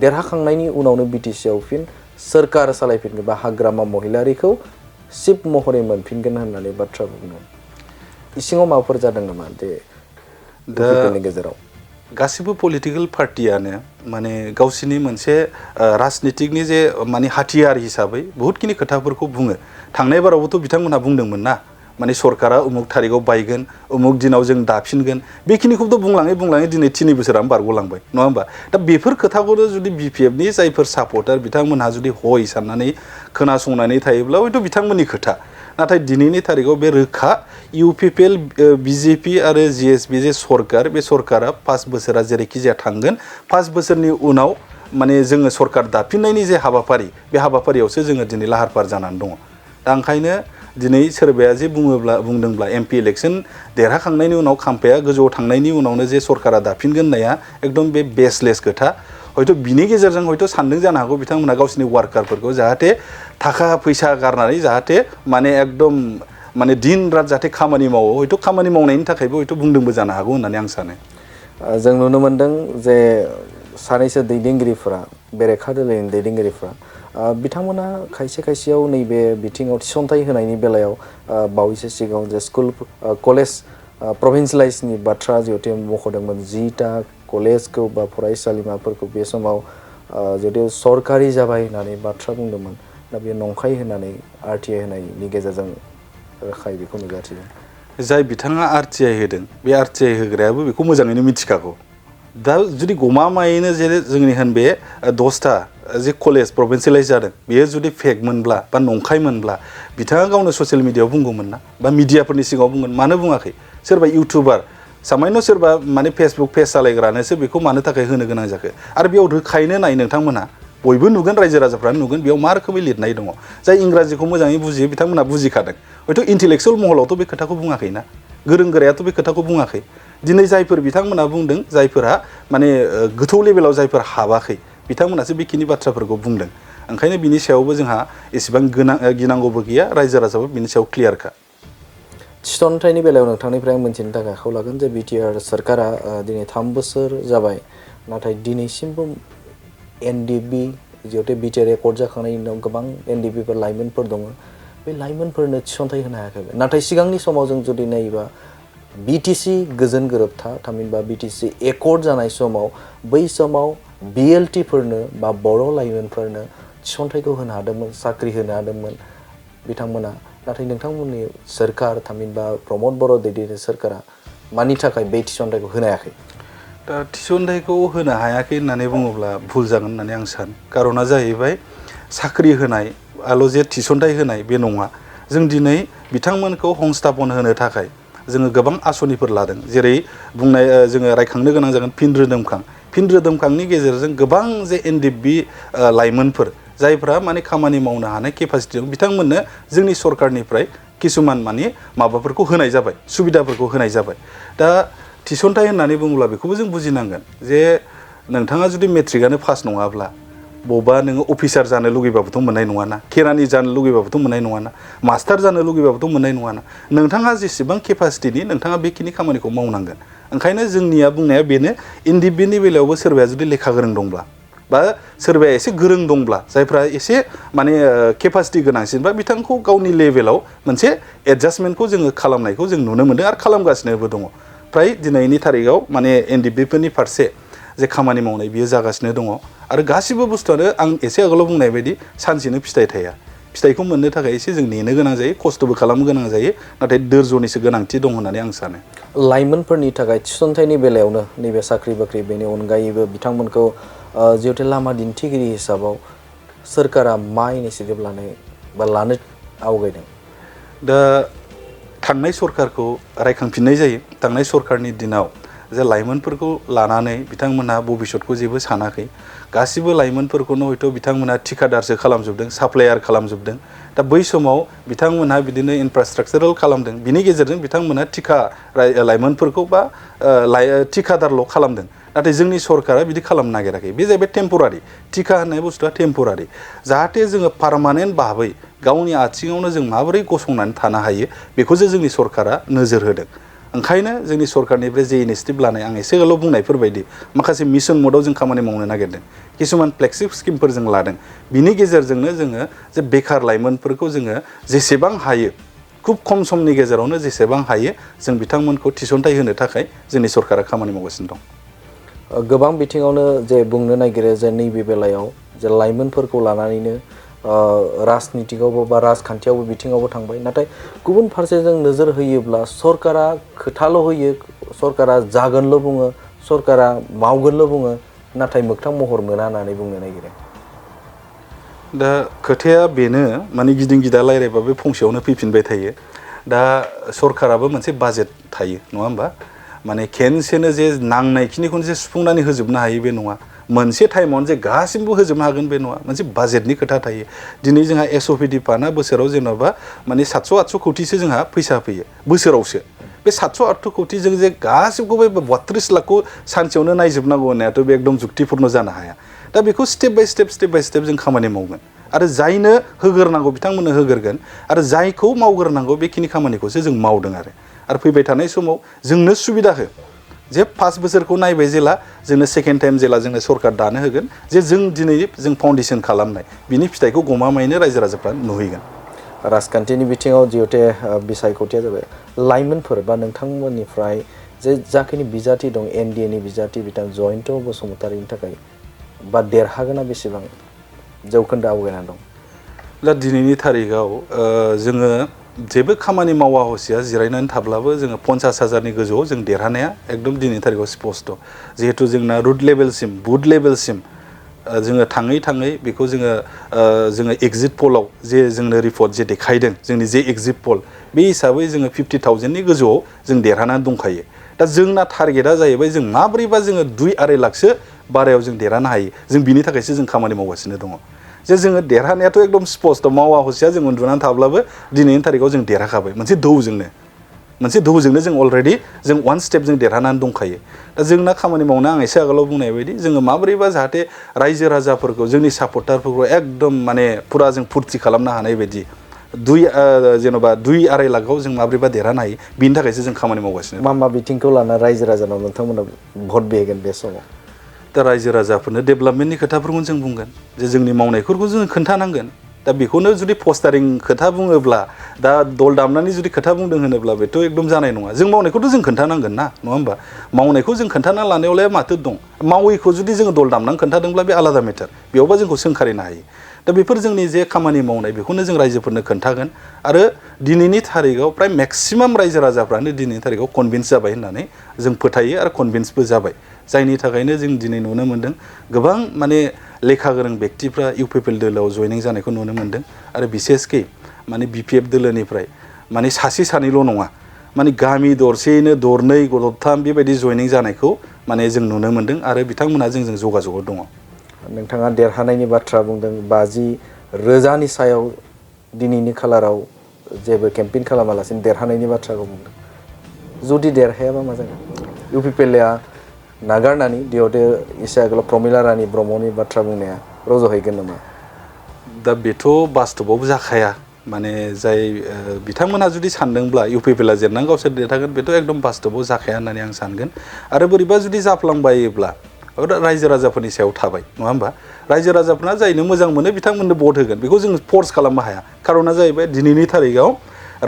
A: देरहाखांनायनि उनावनो बिटिसिआव फिन सोरखार सालायफिनगोन बा हाग्रामा महिलारिखौ चिफ महरै मोनफिनगोन होननानै बाथ्रा बुंदों इसिङाव माबाफोर जादों नामा जे दा गेजेराव
B: गासिबो पलिटिकेल पार्टियानो माने गावसिनि मोनसे राजनितिकनि जे माने हाथियार हिसाबै बहुतखिनि खोथाफोरखौ बुङो थांनाय बारावबोथ' बिथांमोनहा बुंदोंमोन ना माने सरकारा उमुक थारिखआव बायगोन उमुक दिनाव जों दाफिनगोन बेखिनिखौथ' बुंलाङै दिनै 3 बोसोरानो बारग'लांबाय नङा होमबा दा बेफोर खोथाखौनो जुदि बिपिएफनि जायफोर सापर्टार बिथांमोनहा जुदि हय साननानै खोनासंनानै थायोब्ला हयथ' बिथांमोननि खोथा नाथाय दिनैनि थारिखआव बे रोखा इउपिपिएल बिजेपि आरो जिएसपि जे सरकार बे सरकारा 5 बोसोरा जेरैखि जाया थांगोन 5 बोसोरनि उनाव माने जोङो सरकार दाफिननायनि जे हाबाफारि बे हाबाफारियावसो जोङो दिनै लाहार फाहार जानानै दङ दा ओंखायनो दिनै सोरबाया जे बुंदोंब्ला एमपि इलेक्सन देरहाखांनायनि उनाव खाम्फाया गोजौआव थांनायनि उनावनो जे सरकारा दाफिनगोन होननाया एकदम बे बेसलेस खोथा हयथ' बिनि गेजेरजों हयथ' सानदों जानो हागौ बिथांमोना गावसिनि वार्कारफोरखौ जाहाथे थाखा फैसा गारनानै जाहाथे माने एकदम माने दिन रात जाहाथे खामानि मावो हयथ' खामानि मावनायनि थाखायबो हयथ' बुंदोंबो जानो हागौ होननानै आं सानो
A: जों नुनो मोन्दों जे सानैसो दैदेनगिरिफोरा बेरेखा दोलोनि दैदेनगिरिफोरा बिथांमोना खायसेयाव नैबे बिथिङाव थिसनथाइ होनायनि बेलायाव बावैसो सिगाङाव जे स्कुल कलेज प्रभिन्सियेलाइजनि बाथ्रा जिहेतु मख'दोंमोन 10टा कलेजखौ बा फरायसालिमाफोरखौ बे समाव जिहेतु सरकारि जाबाय होननानै बाथ्रा बुंदोंमोन दा बे नंखाय होननानै आरटिआइ होनायनि गेजेरजों रोखायै बेखौ नुजाथिदों
B: जाय बिथाङा आरटिआइ होदों बे आरटिआइ होग्रायाबो बेखौ मोजाङैनो मिथिखागौ दा जुदि गमामायैनो जे जोंनि बे 10टा जे कलेज प्रभिन्सियेलाइज जादों बेयो जुदि फेकमोनब्ला बा नंखायमोनब्ला बिथाङा गावनो ससियेल मिडियायाव बुंगौमोन ना बा मिडियाफोरनि सिगाङाव बुंगोन मानो बुङाखै सोरबा इउटुबार सामान्य सोरबा माने फेसबुक पेज सालायग्रानोसो बेखौ मानो थाखाय होनो गोनां जाखो आरो बेयाव रोखायैनो नाय नोंथांमोनहा बयबो नुगोन रायजो राजाफ्रानो नुगोन बेयाव मा रोखोमै लिरनाय दङ जाय इंराजिखौ मोजाङै बुजियो बिथांमोनहा बुजिखादों हयथ' इन्टेलेक्सुयेल महलावथ' बे खोथाखौ बुङाखै ना गोरों गोरायाथ' बे खोथाखौ बुङाखै दिनै जायफोर बिथांमोनहा बुंदों जायफोरा माने गोथौ लेभेलाव जायफोर हाबाखै बिथांमोनासो बेखिनि बाथ्राफोरखौ बुंदों ओंखायनो बिनि सायावबो जोंहा एसेबां गिनांगौबो गैया रायजो राजाबो बिनि सायाव क्लियारखा
A: थिसनथाइनि बेलायाव नोंथांनिफ्राय आं मिथिनो थाखाय आखायाव लागोन जे बिटिआर सरकारा दिनै 3 बोसोर जाबाय नाथाय दिनैसिमबो एनडिपि जिहेतु बिटिआर एकर्ड जाखांनायनि उनाव गोबां एनडिपिफोर लाइमोनफोर दङ बे लाइमोनफोरनो थिसनथाइ होनो हायाखै नाथाय सिगांनि समाव जों जुदि नायोबा बिटिसि गोजोन गोरोबथा थामहिनबा बिटिसि एकर्ड जानाय समाव बै समाव बिएलटिफोरनो बा बर' लाइमोनफोरनो थिसनथाइखौ होनो हादोंमोन साख्रि होनो हादोंमोन बिथांमोना नाथाय नोंथांमोननि सोरखार थामहिनबा प्रमद बर' दैदेननाय सोरखारा मानि थाखाय बे थिसनथाइखौ होनो हायाखै
B: दा थिसनथाइखौ होनो हायाखै होननानै बुङोब्ला भुल जागोन होननानै आं सानो कारना जाहैबाय साख्रि होनाय आल' जे थिसनथाइ होनाय बे नङा जों दिनै बिथांमोनखौ संस्थापन होनो थाखाय जोङो गोबां आसनिफोर लादों जेरै बुंनाय जोङो रायखांनो गोनां जागोन फिन रोदोमखांनि गेजेरजों गोबां जे एनडिएफबि लाइमोनफोर जायफ्रा माने खामानि मावनो हानाय केपासिटि दं बिथांमोननो जोंनि सरकारनिफ्राय किसुमान माने माबाफोरखौ होनाय जाबाय सुबिदाफोरखौ होनाय जाबाय दा थिसनथाइ होननानै बुङोब्ला बेखौबो जों बुजिनांगोन जे नोंथाङा जुदि मेट्रिकआनो पास नङाब्ला बबेबा नोङो अफिसार जानो लुगैबाबोथ' मोननाय नङाना केरानि जानो लुगैबाबोथ' मोननाय नङाना मास्टार जानो लुगैबाबोथ' मोननाय नङाना नोंथाङा जेसेबां केपासिटिनि नोंथाङा बेखिनि खामानिखौ मावनांगोन ओंखायनो जोंनिया बुंनाया बेनो एनडिएफबिनि बेलायावबो सोरबाया जुदि लेखा गोरों दंब्ला बा सोरबाया एसे गोरों दंब्ला जायफ्रा एसे माने केपासिटि गोनांसिनबा बिथांखौ गावनि लेभेलाव मोनसे एडजास्टमेन्टखौ जोङो खालामनायखौ जों नुनो मोनदों आरो खालामगासिनोबो दङ फ्राय दिनैनि तारिखाव माने एनडिएफबिफोरनि फारसे जे खामानि मावनाय बियो जागासिनो दङ आरो गासिबो बुस्थुआनो आं एसे आगोलाव बुंनाय बायदि सानसेनो फिथाइ थाया फिथाइखौ मोननो थाखाय एसे जों नेनो गोनां जायो खस्थ'बो खालामनो गोनां जायो नाथाय धोर्जनिसो गोनांथि दं होननानै आं सानो
A: लाइमोनफोरनि थाखाय थिसनथाइनि बेलायावनो नैबे साख्रि बाख्रि बेनि अनगायैबो बिथांमोनखौ जिहेतु लामा दिन्थिगिरि हिसाबाव सोरखारा मा इनिसियेटिभ लानो आवगायदों
B: दा थांनाय सरकारखौ रायखांफिननाय जायो थांनाय सरकारनि दिनाव जे लाइमोनफोरखौ लानानै बिथांमोनहा भबिष्यतखौ जेबो सानाखै गासिबो लाइमोनफोरखौनो हयथ' बिथांमोनहा थिकादारसो खालामजोबदों साप्लायार खालामजोबदों दा बै समाव बिथांमोनहा बिदिनो इनफ्रास्ट्राक्चारेल खालामदों बिनि गेजेरजों बिथांमोनहा लाइमोनफोरखौ बा थिकादारल' खालामदों नाथाय जोंनि सरकारा बिदि खालामनो नागिराखै बे जाहैबाय टेम्परारि टिका होननाय बुस्थुआ टेम्परारि जाहाथे जोङो पार्मानेन्ट भाबै गावनि आथिङावनो जों माबोरै गसंनानै थानो हायो बेखौसो जोंनि सरकारा नोजोर होदों ओंखायनो जोंनि सरकारनिफ्राय जे इनिसियेटिभ लानाय आं एसे गोलाव बुंनायफोरबायदि माखासे मिशन मदाव जों खामानि मावनो नागिरदों किसुमान फ्लेक्सिब स्किमफोर जों लादों बिनि गेजेरजोंनो जोङो जे बेखार लाइमोनफोरखौ जोङो जेसेबां हायो खुब खम समनि गेजेरावनो जेसेबां हायो जों बिथांमोनखौ थिसनथाइ होनो थाखाय जोंनि सरकारा खामानि मावगासिनो दं
A: गोबां बिथिङावनो जे बुंनो नागिरो जे नैबे बेलायाव जे लाइमोनफोरखौ लानानैनो राजनितिकआवबो बा राजखान्थियावबो बिथिङावबो थांबाय नाथाय गुबुन फारसे जों नोजोर होयोब्ला सरकारा खोथाल' होयो सरकारा जागोनल' बुङो सरकारा मावगोनल' बुङो नाथाय मोगथां महर मोना होननानै बुंनो नागिरो
B: दा खोथाया बेनो माने गिदिं गिदा रायज्लायबा बे फंसेयावनो फैफिनबाय थायो दा सरकाराबो मोनसे बाजेट थायो नङा होमबा माने खेनसेनो जे नांनायखिनिखौनो जे सुफुंनानै होजोबनो हायो बे नङा मोनसे टाइमावनो जे गासिबो होजोबनो हागोन बे नङा मोनसे बाजेटनि खोथा थायो दिनै जोंहा एसअपिडि फान्डआ बोसोराव जेन'बा माने 700-800 कौटिसो जोंहा फैसा फैयो बोसोरावसो बे 700-800 कौटिजों जे गासिबखौबो 32 लाखखौ सानसेयावनो नायजोबनांगौ होननायाथ' बे एकदम जुक्तिपुर्ण जानो हाया दा बेखौ स्टेप बाय स्टेप जों खामानि मावगोन आरो जायनो होग्रोनांगौ बिथांमोननो होग्रोगोन आरो जायखौ मावग्रोनांगौ बेखिनि खामानिखौसो जों मावदों आरो फैबाय थानाय समाव जोंनो सुबिदा हो जे 5 बोसोरखौ नायबाय जेला जोंनो सेकेन्ड टाइम जेला जोंनो सरकार दानो होगोन जे जों दिनै जों फाउन्डेसन खालामनाय बिनि फिथाइखौ गमामायैनो रायजो राजाफ्रा नुहैगोन
A: राजखान्थिनि बिथिङाव जिहेतु बिसायख'थिया जाबाय लाइमोनफोर बा नोंथांमोननिफ्राय जे जाखिनि बिजाथि दं एनडिएनि बिजाथि बिथां जयन्त बसुमतारिनि थाखाय बा देरहागोना बेसेबां जौखोन्दो आवगायनानै दं
B: दा दिनैनि तारिखाव जोङो जेबो खामानि मावा हसिया जिरायनानै थाब्लाबो जोङो 50,000नि गोजौआव जों देरहानाया एकदम दिनैनि तारिखाव स्पस्ट जिहेतु जोंना रुट लेभेलसिम बुथ लेभेलसिम जोङो थाङै बेखौ जोङो एग्जिट पलाव जे जोंनो रिपर्ट जे देखायदों जोंनि जे एग्जिट पल बे हिसाबै जोङो 50,000नि गोजौआव जों देरहानानै दंखायो दा जोंना टारगेटआ जाहैबाय जों माब्रैबा जोङो 2-2.5 लाखसो बारायाव जों देरहानो हायो जों बिनि थाखायसो जों खामानि मावगासिनो दङ जे जोङो देरहानायाथ' एकदम स्पस्ट मावा हसिया जों उन्दुनानै थाब्लाबो दिनैनि तारिखाव जों देरहाखाबाय मोनसे दौजोंनो जों अलरेडि जों 1 स्टेप जों देरहानानै दंखायो दा जोंना खामानि मावनो आं एसे आगोलाव बुंनाय बायदि जोङो माब्रैबा जाहाथे रायजो राजाफोरखौ जोंनि सापर्टारफोरखौ एकदम माने फुरा जों फुरथि खालामनो हानाय बायदि जेन'बा 2-2.5 लाखआव जों माब्रैबा देरहानो हायो बिनि थाखायसो जों खामानि मावगासिनो
A: मा बिथिंखौ लाना रायजो राजानाव नोंथांमोना भट बिगोन बे समाव
B: दा रायजो राजाफोरनो डेभेलपमेन्टनि खोथाफोरखौ जों बुंगोन जे जोंनि मावनायफोरखौ जों खोन्थानांगोन दा बेखौनो जुदि पस्टारिं खोथा बुङोब्ला दा दल दामनानै जुदि खोथा बुंदों होनोब्ला बेथ' एकदम जानाय नङा जों मावनायखौथ' जों खोन्थानांगोन ना नङा होमबा मावनायखौ जों खोन्थाना लानायावलाय माथो दं मावैखौ जुदि जोङो दल दामनानै खोन्थादोंब्ला बे आलादा मेटार बेयावबा जोंखौ सोंखारिनो हायो दा बेफोर जोंनि जे खामानि मावनाय बेखौनो जों रायजोफोरनो खोन्थागोन आरो दिनैनि थारिखआव प्राय मेक्सिमाम रायजो राजाफ्रानो दिनैनि थारिखआव कनभिन्स जाबाय होननानै जों फोथायो आरो कनभिन्सबो जाबाय जायनि थाखायनो जों दिनै नुनो मोन्दों गोबां माने लेखा गोरों व्यक्तिफ्रा इउपिपिएल दोलोआव जयनिं जानायखौ नुनो मोन्दों आरो बिसेसकै माने बिपिएफ दोलोनिफ्राय माने सासे सानैल' नङा माने गामि दरसेयैनो दरनै दरथाम बेबायदि जयनिं जानायखौ माने जों नुनो मोन्दों आरो बिथांमोना जोंजों जगाजगाव दङ
A: नोंथाङा देरहानायनि बाथ्रा बुंदों 50,000नि सायाव दिनैनि खालाराव जेबो केम्पेइन खालामालासिनो देरहानायनि बाथ्राखौ बुंदों जुदि देरहायाबा मा जागोन इउपिपिएलआ नागारनानै दिहथे एसे आगोलाव प्रमिला रानी ब्रह्मनि बाथ्रा बुंनाया रज'हैगोन नामा
B: दा बेथ' बास्तबावबो जाखाया माने जाय बिथांमोनहा जुदि सानदोंब्ला इउपिपिएलआ जेननानै गावसोर देरहागोन बेथ' एकदम बास्तबाव जाखाया होननानै आं सानगोन आरो बोरैबा जुदि जाफ्लांबायोब्ला रायजो राजाफोरनि सायाव थाबाय नङा होमबा रायजो राजाफोरना जायनो मोजां मोनो बिथांमोननो भट होगोन बेखौ जों फर्स खालामनो हाया खारना जाहैबाय दिनैनि थारिखआव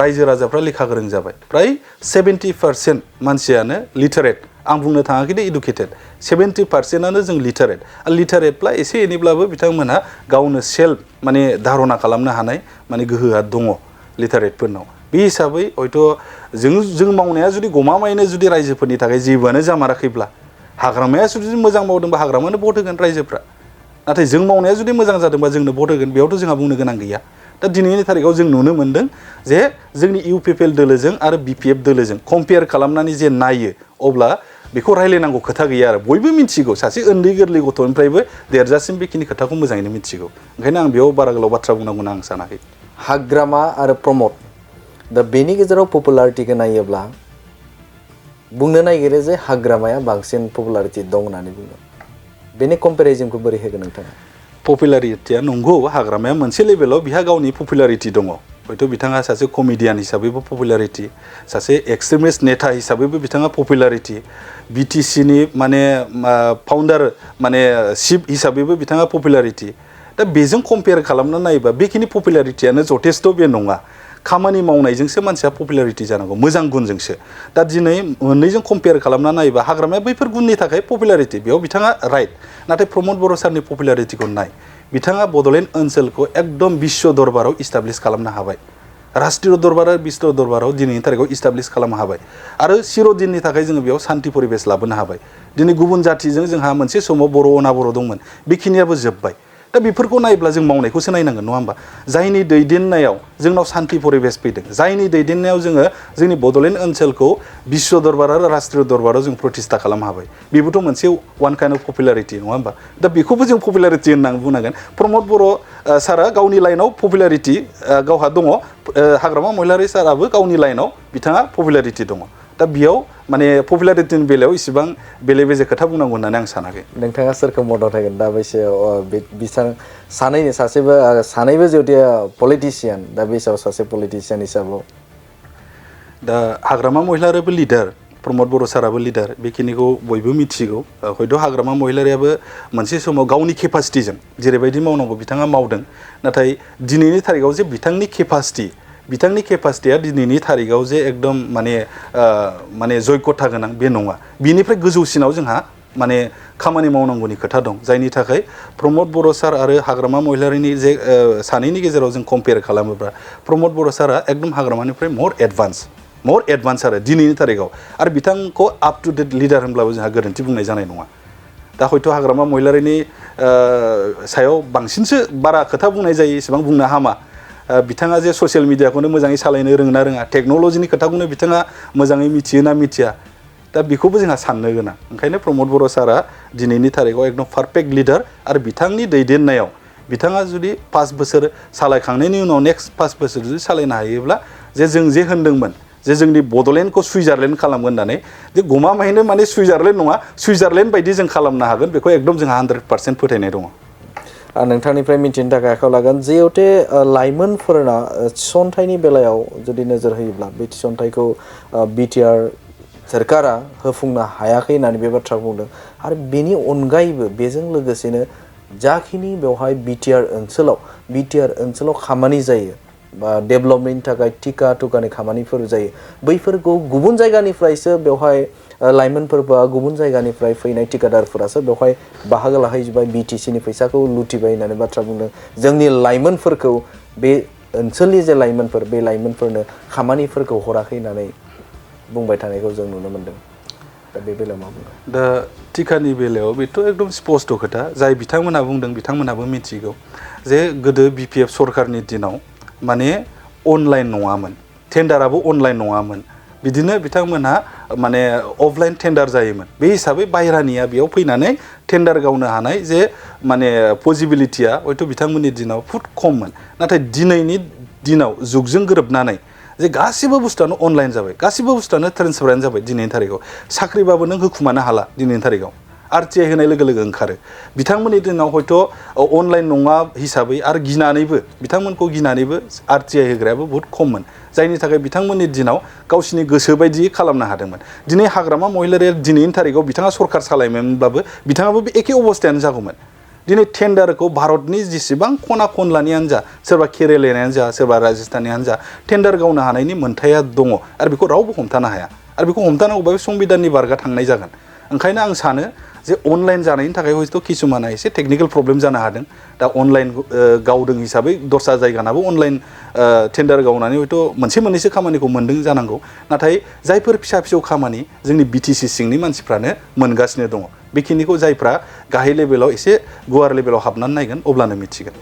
B: रायजो राजाफ्रा लेखा गोरों जाबाय प्राय 70% मानसियानो लिटारेट आं बुंनो थाङाखै दे इडुकेटेड 70%आनो जों लिटारेट लिटारेटब्ला एसे एनैब्लाबो बिथांमोनहा गावनो सेल्फ माने धारना खालामनो हानाय माने गोहोआ दङ लिटारेटफोरनाव बे हिसाबै हयथ' जों मावनाया जुदि गमामायैनो जुदि रायजोफोरनि थाखाय जेबोआनो जामाराखैब्ला हाग्रामाया जुदि मोजां मावदोंबा हाग्रामानो भट होगोन रायजोफ्रा नाथाय जों मावनाया जुदि मोजां जादोंबा जोंनो भट होगोन बेयावथ' जोंहा बुंनो गोनां गैया दा दिनैनि थारिखआव जों नुनो मोन्दों जे जोंनि इउपिपिएल दोलोजों आरो बिपिएफ दोलोजों कम्पेयार खालामनानै जे नायो अब्ला बेखौ रायलायनांगौ खोथा गैया आरो बयबो मिथिगौ सासे उन्दै गोरलै गथ'निफ्रायबो देरजासिम बेखिनि खोथाखौ मोजाङैनो मिथिगौ ओंखायनो आं बेयाव बारा गोलाव बाथ्रा बुंनांगौ आं सानाखै
A: हाग्रामा आरो प्रमद दा बेनि गेजेराव पपुलारिटिखौ नायोब्ला बुंनो नागिरो जे हाग्रामाया बांसिन पपुलारिटि दं होननानै बुङो बेनि कम्पेरिजनखौ बोरै होगोन नोंथाङा
B: पपुलारिटिया नंगौ हाग्रामाया मोनसे लेभेलाव बिहा गावनि पपुलारिटि दङ हयथ' बिथाङा सासे कमेडियान हिसाबैबो पपुलारिटि सासे एक्सट्रिमिस्ट नेता हिसाबैबो बिथाङा पपुलारिटि बिटिसिनि माने फाउन्डार माने चिफ हिसाबैबो बिथाङा पपुलारिटि दा बेजों कम्पेयार खालामना नायोबा बेखिनि पपुलारिटियानो जथेस्थ' बे नङा खामानि मावनायजोंसो मानसिया पपुलारिटि जानांगौ मोजां गुनजोंसो दा दिनै मोननैजों कम्पेयार खालामना नायोबा हाग्रामाया बैफोर गुननि थाखाय पपुलारिटि बेयाव बिथाङा राइट नाथाय प्रमद बर' सारनि पपुलारिटिखौ नाय बिथाङा बड'लेण्ड ओनसोलखौ एकदम विश्व दरबाराव इस्टाब्लिश खालामनो हाबाय राष्ट्रीय दरबार आरो विश्व दरबाराव दिनैनि थारिखआव इस्टाब्लिश खालामनो हाबाय आरो चिरदिननि थाखाय जोङो बेयाव शान्ति परिबेश लाबोनो हाबाय दिनै गुबुन जाथिजों जोंहा मोनसे समाव बर' अनाबर' दंमोन बेखिनियाबो जोब्बाय दा बेफोरखौ नायब्ला जों मावनायखौसो नायनांगोन नङा होमबा जायनि दैदेननायाव जोंनाव शान्ति परिबेश फैदों जायनि दैदेननायाव जोङो जोंनि बड'लेण्ड ओनसोलखौ विश्व दरबार आरो राष्ट्रीय दरबाराव जों प्रतिष्ठा खालामनो हाबाय बेबोथ' मोनसे वान काइन्ड अफ पपुलारिटि नङा होमबा दा बेखौबो जों पपुलारिटि होननानै बुंनांगोन प्रमद बर' सारा गावनि लाइनाव पपुलारिटि गावहा दङ हाग्रामा महिलारि साराबो गावनि लाइनाव बिथाङा पपुलारिटि दङ दा बेयाव माने पपुलारिटिनि बेलायाव इसिबां बेले बेजे खोथा बुंनांगौ होननानै आं सानाखै
A: नोंथाङा सोरखौ मदद होगोन दा बैसोआव सानैबो जुदि पलिटिसियान दा बैसोआव सासे पलिटिसियान हिसाबाव
B: दा हाग्रामा महिलारियाबो लिडार प्रमद बर' साराबो लिडार बेखिनिखौ बयबो मिथिगौ हयथ' हाग्रामा महिलारियाबो मोनसे समाव गावनि केपासिटिजों जेरैबायदि मावनांगौ बिथाङा मावदों नाथाय दिनैनि थारिखआव जे बिथांनि केपासिटिया दिनैनि थारिखआव जे एकदम माने जयगथा गोनां बे नङा बिनिफ्राय गोजौसिनाव जोंहा माने खामानि मावनांगौनि खोथा दं जायनि थाखाय प्रमद बर' सार आरो हाग्रामा महिलारिनि जे सानैनि गेजेराव जों कम्पेयार खालामोब्ला प्रमद बर' सारा एकदम हाग्रामानिफ्राय मर एडभान्स आरो दिनैनि थारिखआव आरो बिथांखौ आप टु डेट लिडार होनब्लाबो जोंहा गोरोन्थि बुंनाय जानाय नङा दा हयथ' हाग्रामा महिलारिनि सायाव बांसिनसो बारा खोथा बुंनाय जायो एसेबां बुंनो हामा बिथाङा जे ससियेल मिडियाखौनो मोजाङै सालायनो रोंना रोङा टेक्न'लजिनि खोथाखौनो बिथाङा मोजाङै मिथियोना मिथिया दा बेखौबो जोंहा साननो गोनां ओंखायनो प्रमद बर' सारा दिनैनि थारिखआव एकदम पारफेक्ट लिडार आरो बिथांनि दैदेननायाव बिथाङा जुदि 5 बोसोर सालायखांनायनि उनाव नेक्स्ट 5 बोसोर जुदि सालायनो हायोब्ला जे जों जे होनदोंमोन जे जोंनि बड'लेण्डखौ सुइजारलेण्ड खालामगोन होननानै जे गमामायैनो माने सुइजारलेण्ड नङा सुइजारलेण्ड बायदि जों खालामनो हागोन बेखौ एकदम जोंहा 100% फोथायनाय दङ
A: नोंथांनिफ्राय मिथिनो थाखाय आखायाव लागोन जिहेतु लाइमोनफोरना थिसनथाइनि बेलायाव जुदि नोजोर होयोब्ला बे थिसनथाइखौ बिटिआर सोरखारा होफुंनो हायाखै होननानै बे बाथ्रा बुंदों आरो बेनि अनगायैबो बेजों लोगोसेनो जाखिनि बेवहाय बिटिआर ओनसोलाव खामानि जायो बा डेभेलपमेन्टनि थाखाय टिका टुकानि खामानिफोर जायो बैफोरखौ गुबुन जायगानिफ्रायसो बेवहाय लाइमोनफोर बा गुबुन जायगानिफ्राय फैनाय टिकादारफोरासो बेवहाय बाहागो लाहैजोब्बाय बिटिसिनि फैसाखौ लुटिबाय होननानै बाथ्रा बुंदों जोंनि लाइमोनफोरखौ बे ओनसोलनि जे लाइमोनफोर बे लाइमोनफोरनो खामानिफोरखौ हराखै होननानै बुंबाय थानायखौ जों नुनो मोनदों दा बे बेलायाव मा बुङो
B: दा टिकानि बेलायाव बेथ' एकदम स्पस्ट' खोथा जाय बिथांमोनहा बुंदों बिथांमोनहाबो मिथिगौ जे गोदो बिपिएफ सरकारनि दिनाव माने अनलाइन नङामोन टेन्डाराबो अनलाइन नङामोन बिदिनो बिथांमोनहा माने अफलाइन टेन्डार जायोमोन बे हिसाबै बायरानिया बेयाव फैनानै टेन्डार गावनो हानाय जे माने पसिबिलिटिया हयथ' बिथांमोननि दिनाव बुहुद खममोन नाथाय दिनैनि दिनाव जुगजों गोरोबनानै जे गासिबो बुस्थुआनो अनलाइन जाबाय गासिबो बुस्थुआनो ट्रेन्सपारेन्ट जाबाय दिनैनि थारिखआव साख्रिबाबो नों होखुमानो हाला दिनैनि थारिखआव आरटिआइ होनाय लोगो लोगो ओंखारो बिथांमोननि दिनाव हयथ' अनलाइन नङा हिसाबै आरो गिनानैबो बिथांमोनखौ गिनानैबो आरटिआइ होग्रायाबो बहुत खममोन जायनि थाखाय बिथांमोननि दिनाव गावसिनि गोसो बायदि खालामनो हादोंमोन दिनै हाग्रामा महिलारिया दिनैनि थारिखआव बिथाङा सरकार सालायमोनब्लाबो बिथाङाबो बे एखे अबस्थायानो जागौमोन दिनै टेन्डारखौ भारतनि जेसेबां खना खनलानियानो जा सोरबा केरेलानियानो जा सोरबा राजस्थानियानो जा टेन्डार गावनो हानायनि मोन्थाया दङ आरो बेखौ रावबो हमथानो हाया आरो बेखौ हमथानांगौबा बे संबिधाननि बारगा थांनाय जागोन ओंखायनो आं सानो जे अनलाइन जानायनि थाखाय हयथ' किसुमाना एसे टेकनिकेल प्रब्लेम जानो हादों दा अनलाइन गावदों हिसाबै दस्रा जायगानाबो अनलाइन टेन्डार गावनानै हयथ' मोनसे मोननैसो खामानिखौ मोन्दों जानांगौ नाथाय जायफोर फिसा फिसौ खामानि जोंनि बिटिसि सिंनि मानसिफ्रानो मोनगासिनो दङ बेखिनिखौ जायफ्रा गाहाय लेभेलाव एसे गुवार लेभेलाव हाबनानै नायगोन अब्लानो मिथिगोन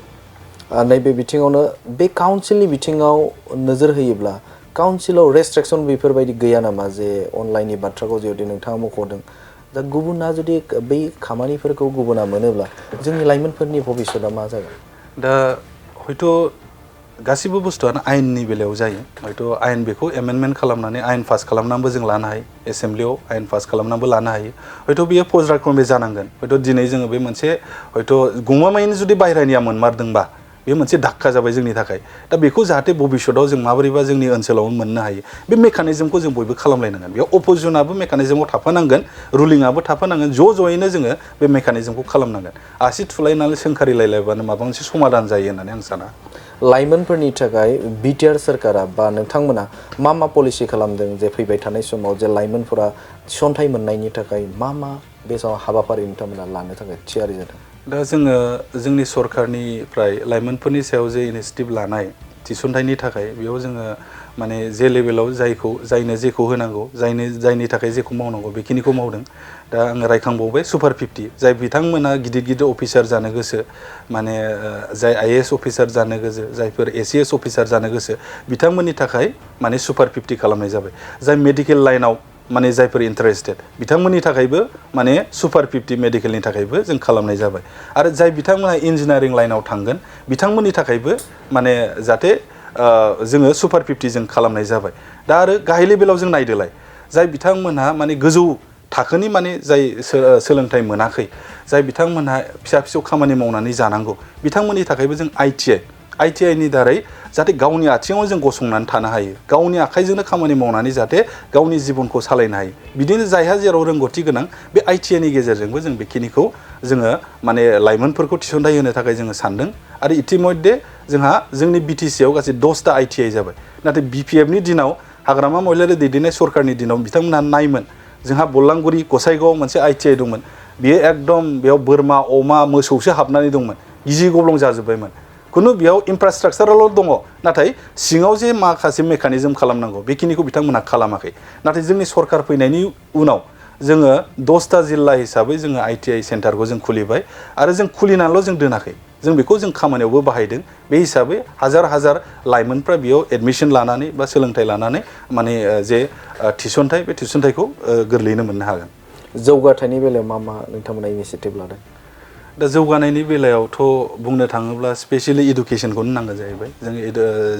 A: नैबे बिथिङावनो बे काउन्सिलनि बिथिङाव नोजोर होयोब्ला काउन्सिलाव रेस्ट्रिक्सन बेफोरबायदि गैया नामा जे अनलाइननि बाथ्राखौ जुदि नोंथाङा मख'दों दा गुबुना जुदि बै खामानिफोरखौ गुबुना मोनोब्ला जोंनि लाइमोनफोरनि भबिष्यतआ मा जागोन
B: दा हयथ' गासिबो बुस्थुआनो आयेननि बेलायाव जायो हयथ' आयेन बेखौ एमेन्डमेन्ट खालामनानै आयेन पास खालामनानैबो जों लानो हायो एसेम्ब्लियाव आयेन पास खालामनानैबो लानो हायो हयथ' बियो पस्टग्रेजुवेट जानांगोन हयथ' दिनै जोङो बे मोनसे हयथ' गमामायैनो जुदि बायरानिया मोनमारदोंबा बे मोनसे धाक्का जाबाय जोंनि थाखाय दा बेखौ जाहाथे भबिष्यतआव जों माबोरैबा जोंनि ओनसोलाव मोननो हायो बे मेकानिजमखौ जों बयबो खालामलायनांगोन बेयाव अपोजिसनाबो मेकानिजमाव थाफानांगोन रुलिंआबो थाफानांगोन ज'यैनो जोङो बे मेकानिजमखौ खालामनांगोन आसि थुलायनानै सोंखारिलायलायबानो माबा मोनसे समाधान जायो होननानै आं साना
A: लाइमोनफोरनि थाखाय बिटिआर सोरखारा बा नोंथांमोना मा पलिसि खालामदों जे फैबाय थानाय समाव जे लाइमोनफोरा थिसनथाइ मोननायनि थाखाय मा बे समाव हाबाफारि नोंथांमोना लानो थाखाय थियारि जादों
B: दा जोङो जोंनि सरकारनिफ्राय लाइमोनफोरनि सायाव जे इनिसिएटिभ लानाय थिसनथाइनि थाखाय बेयाव जोङो माने जे लेभेलाव जायनो जेखौ होनांगौ जायनि थाखाय जेखौ मावनांगौ बेखिनिखौ मावदों दा आङो रायखांबावबाय सुपार 50 जाय बिथांमोना गिदिर अफिसार जानो गोसो माने जाय आइएएस अफिसार जानो गोसो जायफोर एसिएस अफिसार जानो गोसो बिथांमोननि थाखाय माने सुपार 50 खालामनाय जाबाय जाय मेडिकेल लाइनाव माने जायफोर इन्टारेस्टेड बिथांमोननि थाखायबो माने सुपार 50 मेडिकेलनि थाखायबो जों खालामनाय जाबाय आरो जाय बिथांमोना इन्जिनियारिं लाइनाव थांगोन बिथांमोननि थाखायबो माने जाहाथे जोङो सुपार 50 जों खालामनाय जाबाय दा आरो गाहाय लेभेलाव जों नायदोलाय जाय बिथांमोनहा माने गोजौ थाखोनि माने जाय सोलोंथाइ मोनाखै जाय बिथांमोनहा फिसा फिसौ खामानि मावनानै जानांगौ बिथांमोननि थाखायबो जों आइटिआइनि दारै जाहाथे गावनि आथिङाव जों गसंनानै थानो हायो गावनि आखाइजोंनो खामानि मावनानै जाहाथे गावनि जिबनखौ सालायनो हायो बिदिनो जायहा जेराव रोंगौथि गोनां बे आइटिआइनि गेजेरजोंबो जों बेखिनिखौ जोङो माने लाइमोनफोरखौ थिसनथाइ होनो थाखाय जोङो सानदों आरो इतिमध्य जोंहा जोंनि बिटिसिआव गासै 10टा आइटिआइ जाबाय नाथाय बिपिएफनि दिनाव हाग्रामा महिलारि दैदेननाय सरकारनि दिनाव बिथांमोनहा नायमोन जोंहा बलांगुरि गसाइगावआव मोनसे आइटिआइ दंमोन बियो एकदम बेयाव बोरमा अमा मोसौसो हाबनानै दंमोन गिजि गब्लं जाजोब्बायमोन खुनु बेयाव इनफ्रास्ट्राक्चारल' दङ नाथाय सिङाव जे माखासे मेकानिजम खालामनांगौ बेखिनिखौ बिथांमोनहा खालामाखै नाथाय जोंनि सरकार फैनायनि उनाव जोङो 10टा जिल्ला हिसाबै जोङो आइटिआइ सेन्टारखौ जों खुलिबाय आरो जों खुलिनानैल' जों दोनाखै जों बेखौ जों खामानियावबो बाहायदों बे हिसाबै हाजार लाइमोनफ्रा बेयाव एडमिसन लानानै बा सोलोंथाइ लानानै माने जे थिसनथाइ बे थिसनथाइखौ गोरलैयैनो मोननो हागोन
A: जौगाथायनि बेलायाव मा नोंथांमोना इनिसिएटिभ लादों
B: दा जौगानायनि बेलायावथ' बुंनो थाङोब्ला स्पेसियेलि इडुकेसनखौनो नांगौ जाहैबाय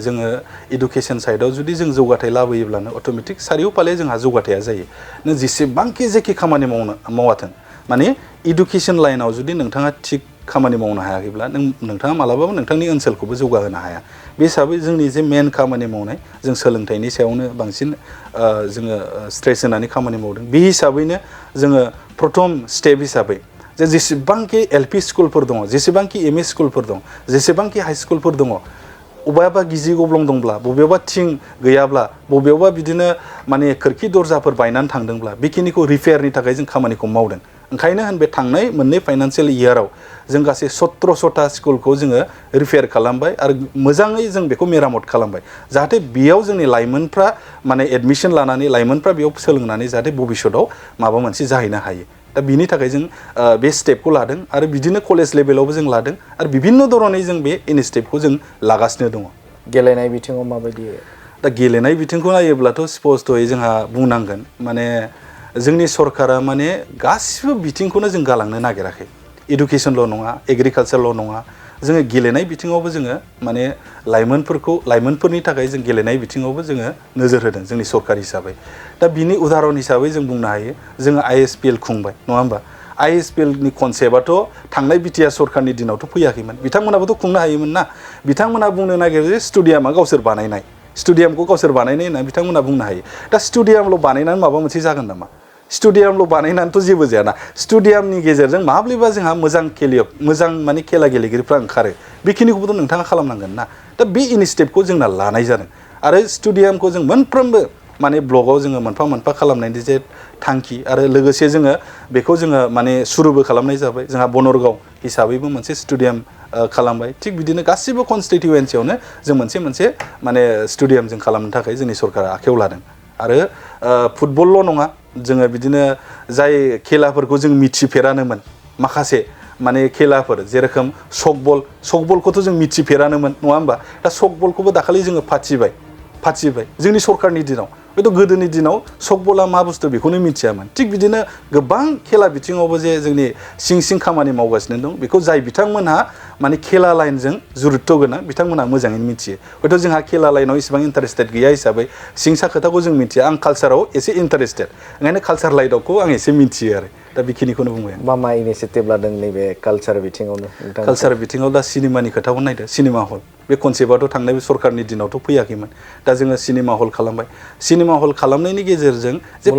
B: जोङो इडुकेसन साइडआव जुदि जों जौगाथाय लाबोयोब्लानो अट'मेटिक सारिय'फाले जोंहा जौगाथाया जायो नों जेसेबांखि जेखि खामानि मावाथों माने इडुकेसन लाइनाव जुदि नोंथाङा थिग खामानि मावनो हायाखैब्ला नोंथाङा मालाबाबो नोंथांनि ओनसोलखौबो जौगाहोनो हाया बे हिसाबै जोंनि जे मेन खामानि मावनाय जों सोलोंथाइनि सायावनो बांसिन जोङो स्ट्रेस होनानै खामानि मावदों बे हिसाबैनो जोङो प्रथम स्टेप हिसाबै जे जेसेबांखि एलपि स्कुलफोर दङ जेसेबांखि एमइ स्कुलफोर दं जेसेबांखि हाई स्कुलफोर दङ बबेयावबा गिजि गब्लं दंब्ला बबेयावबा थिं गैयाब्ला बबेयावबा बिदिनो माने खोरखि दरजाफोर बायनानै थांदोंब्ला बेखिनिखौ रिपेयारनि थाखाय जों खामानिखौ मावदों ओंखायनो होनबे थांनाय मोननै फाइनान्सियेल इयाराव जों गासै 1700टा स्कुलखौ जोङो रिपेयार खालामबाय आरो मोजाङै जों बेखौ मेरामत खालामबाय जाहाथे बेयाव जोंनि लाइमोनफ्रा माने एडमिशन लानानै लाइमोनफ्रा बेयाव सोलोंनानै जाहाथे भबिष्यतआव माबा मोनसे जाहैनो हायो दा बिनि थाखाय जों बे स्टेपखौ लादों आरो बिदिनो कलेज लेभेलावबो जों लादों आरो बिभिन्न धरनै जों बे इनिशिएटिभखौ जों लागासिनो दङ
A: गेलेनाय बिथिङाव माबायदि
B: दा गेलेनाय बिथिंखौ नायोब्लाथ' स्पस्तयै जोंहा बुंनांगोन माने जोंनि सरकारा माने गासिबो बिथिंखौनो जों गालांनो नागिराखै इडुकेसनल' नङा एग्रिकालचारल' नङा जोङो गेलेनाय बिथिङावबो जोङो माने लाइमोनफोरनि थाखाय जों गेलेनाय बिथिङावबो जोङो नोजोर होदों जोंनि सरकार हिसाबै दा बिनि उदाहरन हिसाबै जों बुंनो हायो जोङो ISPL खुंबाय नङा होमबा ISPLनि कनसेप्टआथ' थांनाय बिटिआर सरकारनि दिनावथ' फैयाखैमोन बिथांमोनाबोथ' खुंनो हायोमोन ना बिथांमोना बुंनो नागिरो जे स्टेडियामा गावसोर बानायनाय स्टेडियामखौ गावसोर बानायनाय होनना बिथांमोना बुंनो हायो दा स्टेडियामल' बानायनानै माबा मोनसे जागोन नामा स्टेडियामल' बानायनानैथ' जेबो जायाना स्टेडियामनि गेजेरजों माब्लाबा जोंहा मोजां माने खेला गेलेगिरिफ्रा ओंखारो बेखिनिखौबोथ' नोंथाङा खालामनांगोन ना दा बे इनिशिएटिभखौ जोंना लानाय जादों आरो स्टेडियामखौ जों मोनफ्रोमबो माने ब्लकआव जोङो मोनफा मोनफा खालामनायनि जे थांखि आरो लोगोसे जोङो बेखौ जोङो माने सुरुबो खालामनाय जाबाय जोंहा बनरगाव हिसाबैबो मोनसे स्टेडियाम खालामबाय थिग बिदिनो गासिबो कनस्टिटिउयेन्सियावनो जों मोनसे माने स्टेडियाम जों खालामनो थाखाय जोंनि सरकारा आखायाव लादों आरो फुटबलल' नङा जोङो बिदिनो जाय खेलाफोरखौ जों मिथिफेरानोमोन माखासे माने खेलाफोर जेरोखोम सकबलखौथ' जों मिथिफेरानोमोन नङा होमबा दा सकबलखौबो दाखालि जोङो फाथिबाय जोंनि सरकारनि दिनाव हयथ' गोदोनि दिनाव सकबला मा बुस्थु बेखौनो मिथियामोन थिग बिदिनो गोबां खेला बिथिङावबो जे जोंनि सिं खामानि मावगासिनो दं बेखौ जाय बिथांमोनहा माने खेला लाइनजों जुरित्त' गोनां बिथांमोनहा मोजाङैनो मिथियो हयथ' जोंहा खेला लाइनाव इसेबां इन्टारेस्टेड गैया हिसाबै सिंसा खोथाखौ जों मिथिया आं कालसाराव एसे इन्टारेस्टेड ओंखायनो कालसार लाइनावखौ आं एसे मिथियो आरो दा बेखिनिखौनो बुंबाय
A: मा इनिशिएटिभ लादों नैबे कालसार बिथिङावनो
B: कालसार बिथिङाव दा सिनेमानि खोथाखौ नायदो सिनेमा हल बे कनसेप्टआथ' थांनाय सरकारनि दिनावथ' फैयाखैमोन दा जोङो सिनेमा हल खालामबाय सिनेमा हल खालामनायनि गेजेरजों जे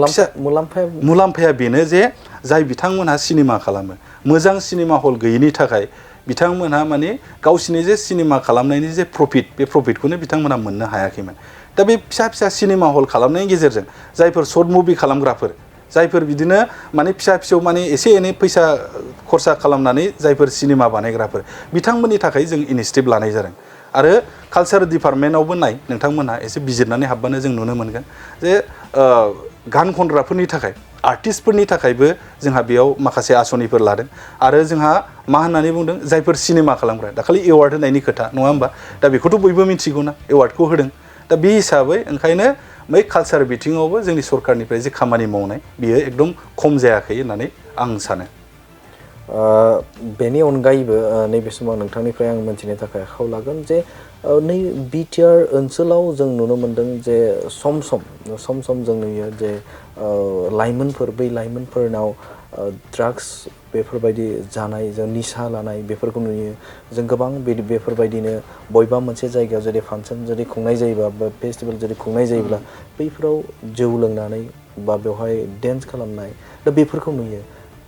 B: मुलाम्फाया बेनो जे जाय बिथांमोनहा सिनेमा खालामो मोजां सिनेमा हल गैयिनि थाखाय बिथांमोनहा माने गावसिनि जे सिनेमा खालामनायनि जे प्रफिट बे प्रफिटखौनो बिथांमोनहा मोननो हायाखैमोन दा बे फिसा सिनेमा हल खालामनायनि गेजेरजों जायफोर सर्ट मुभि खालामग्राफोर जायफोर बिदिनो माने फिसा माने एसे एनै फैसा खरसा खालामनानै जायफोर सिनेमा बानायग्राफोर बिथांमोननि थाखाय जों इनिशिएटिभ लानाय जादों आरो कालसार डिपार्टमेन्टआवबो नोंथांमोनहा एसे बिजिरनानै हाबबानो जों नुनो मोनगोन जे गान खनग्राफोरनि थाखाय आर्टिस्टफोरनि थाखायबो जोंहा बेयाव माखासे आसनिफोर लादों आरो जोंहा मा होननानै बुंदों जायफोर सिनेमा खालामग्रा दाखालि एवार्ड होनायनि खोथा नङा होमबा दा बेखौथ' बयबो मिथिगौना एवार्डखौ होदों दा बे हिसाबै ओंखायनो बै कालसार बिथिङावबो जोंनि सरकारनिफ्राय जे खामानि मावनाय बियो एकदम खम जायाखै होननानै आं सानो
A: बेनि अनगायैबो नैबे समाव नोंथांनिफ्राय आं मोनथिनो थाखाय आखायाव लागोन जे नै बिटिआर ओनसोलाव जों नुनो मोनदों जे सम सम जों नुयो जे लाइमोनफोर बै लाइमोनफोरनाव ड्राग्स बेफोरबायदि जानाय जों निसा लानाय बेफोरखौ नुयो जों गोबां बेफोरबायदिनो बबेबा मोनसे जायगायाव जुदि फांसन जुदि खुंनाय जायोबा बा फेस्टिभेल जुदि खुंनाय जायोब्ला बैफोराव जौ लोंनानै बा बेवहाय डेन्स खालामनाय दा बेफोरखौ नुयो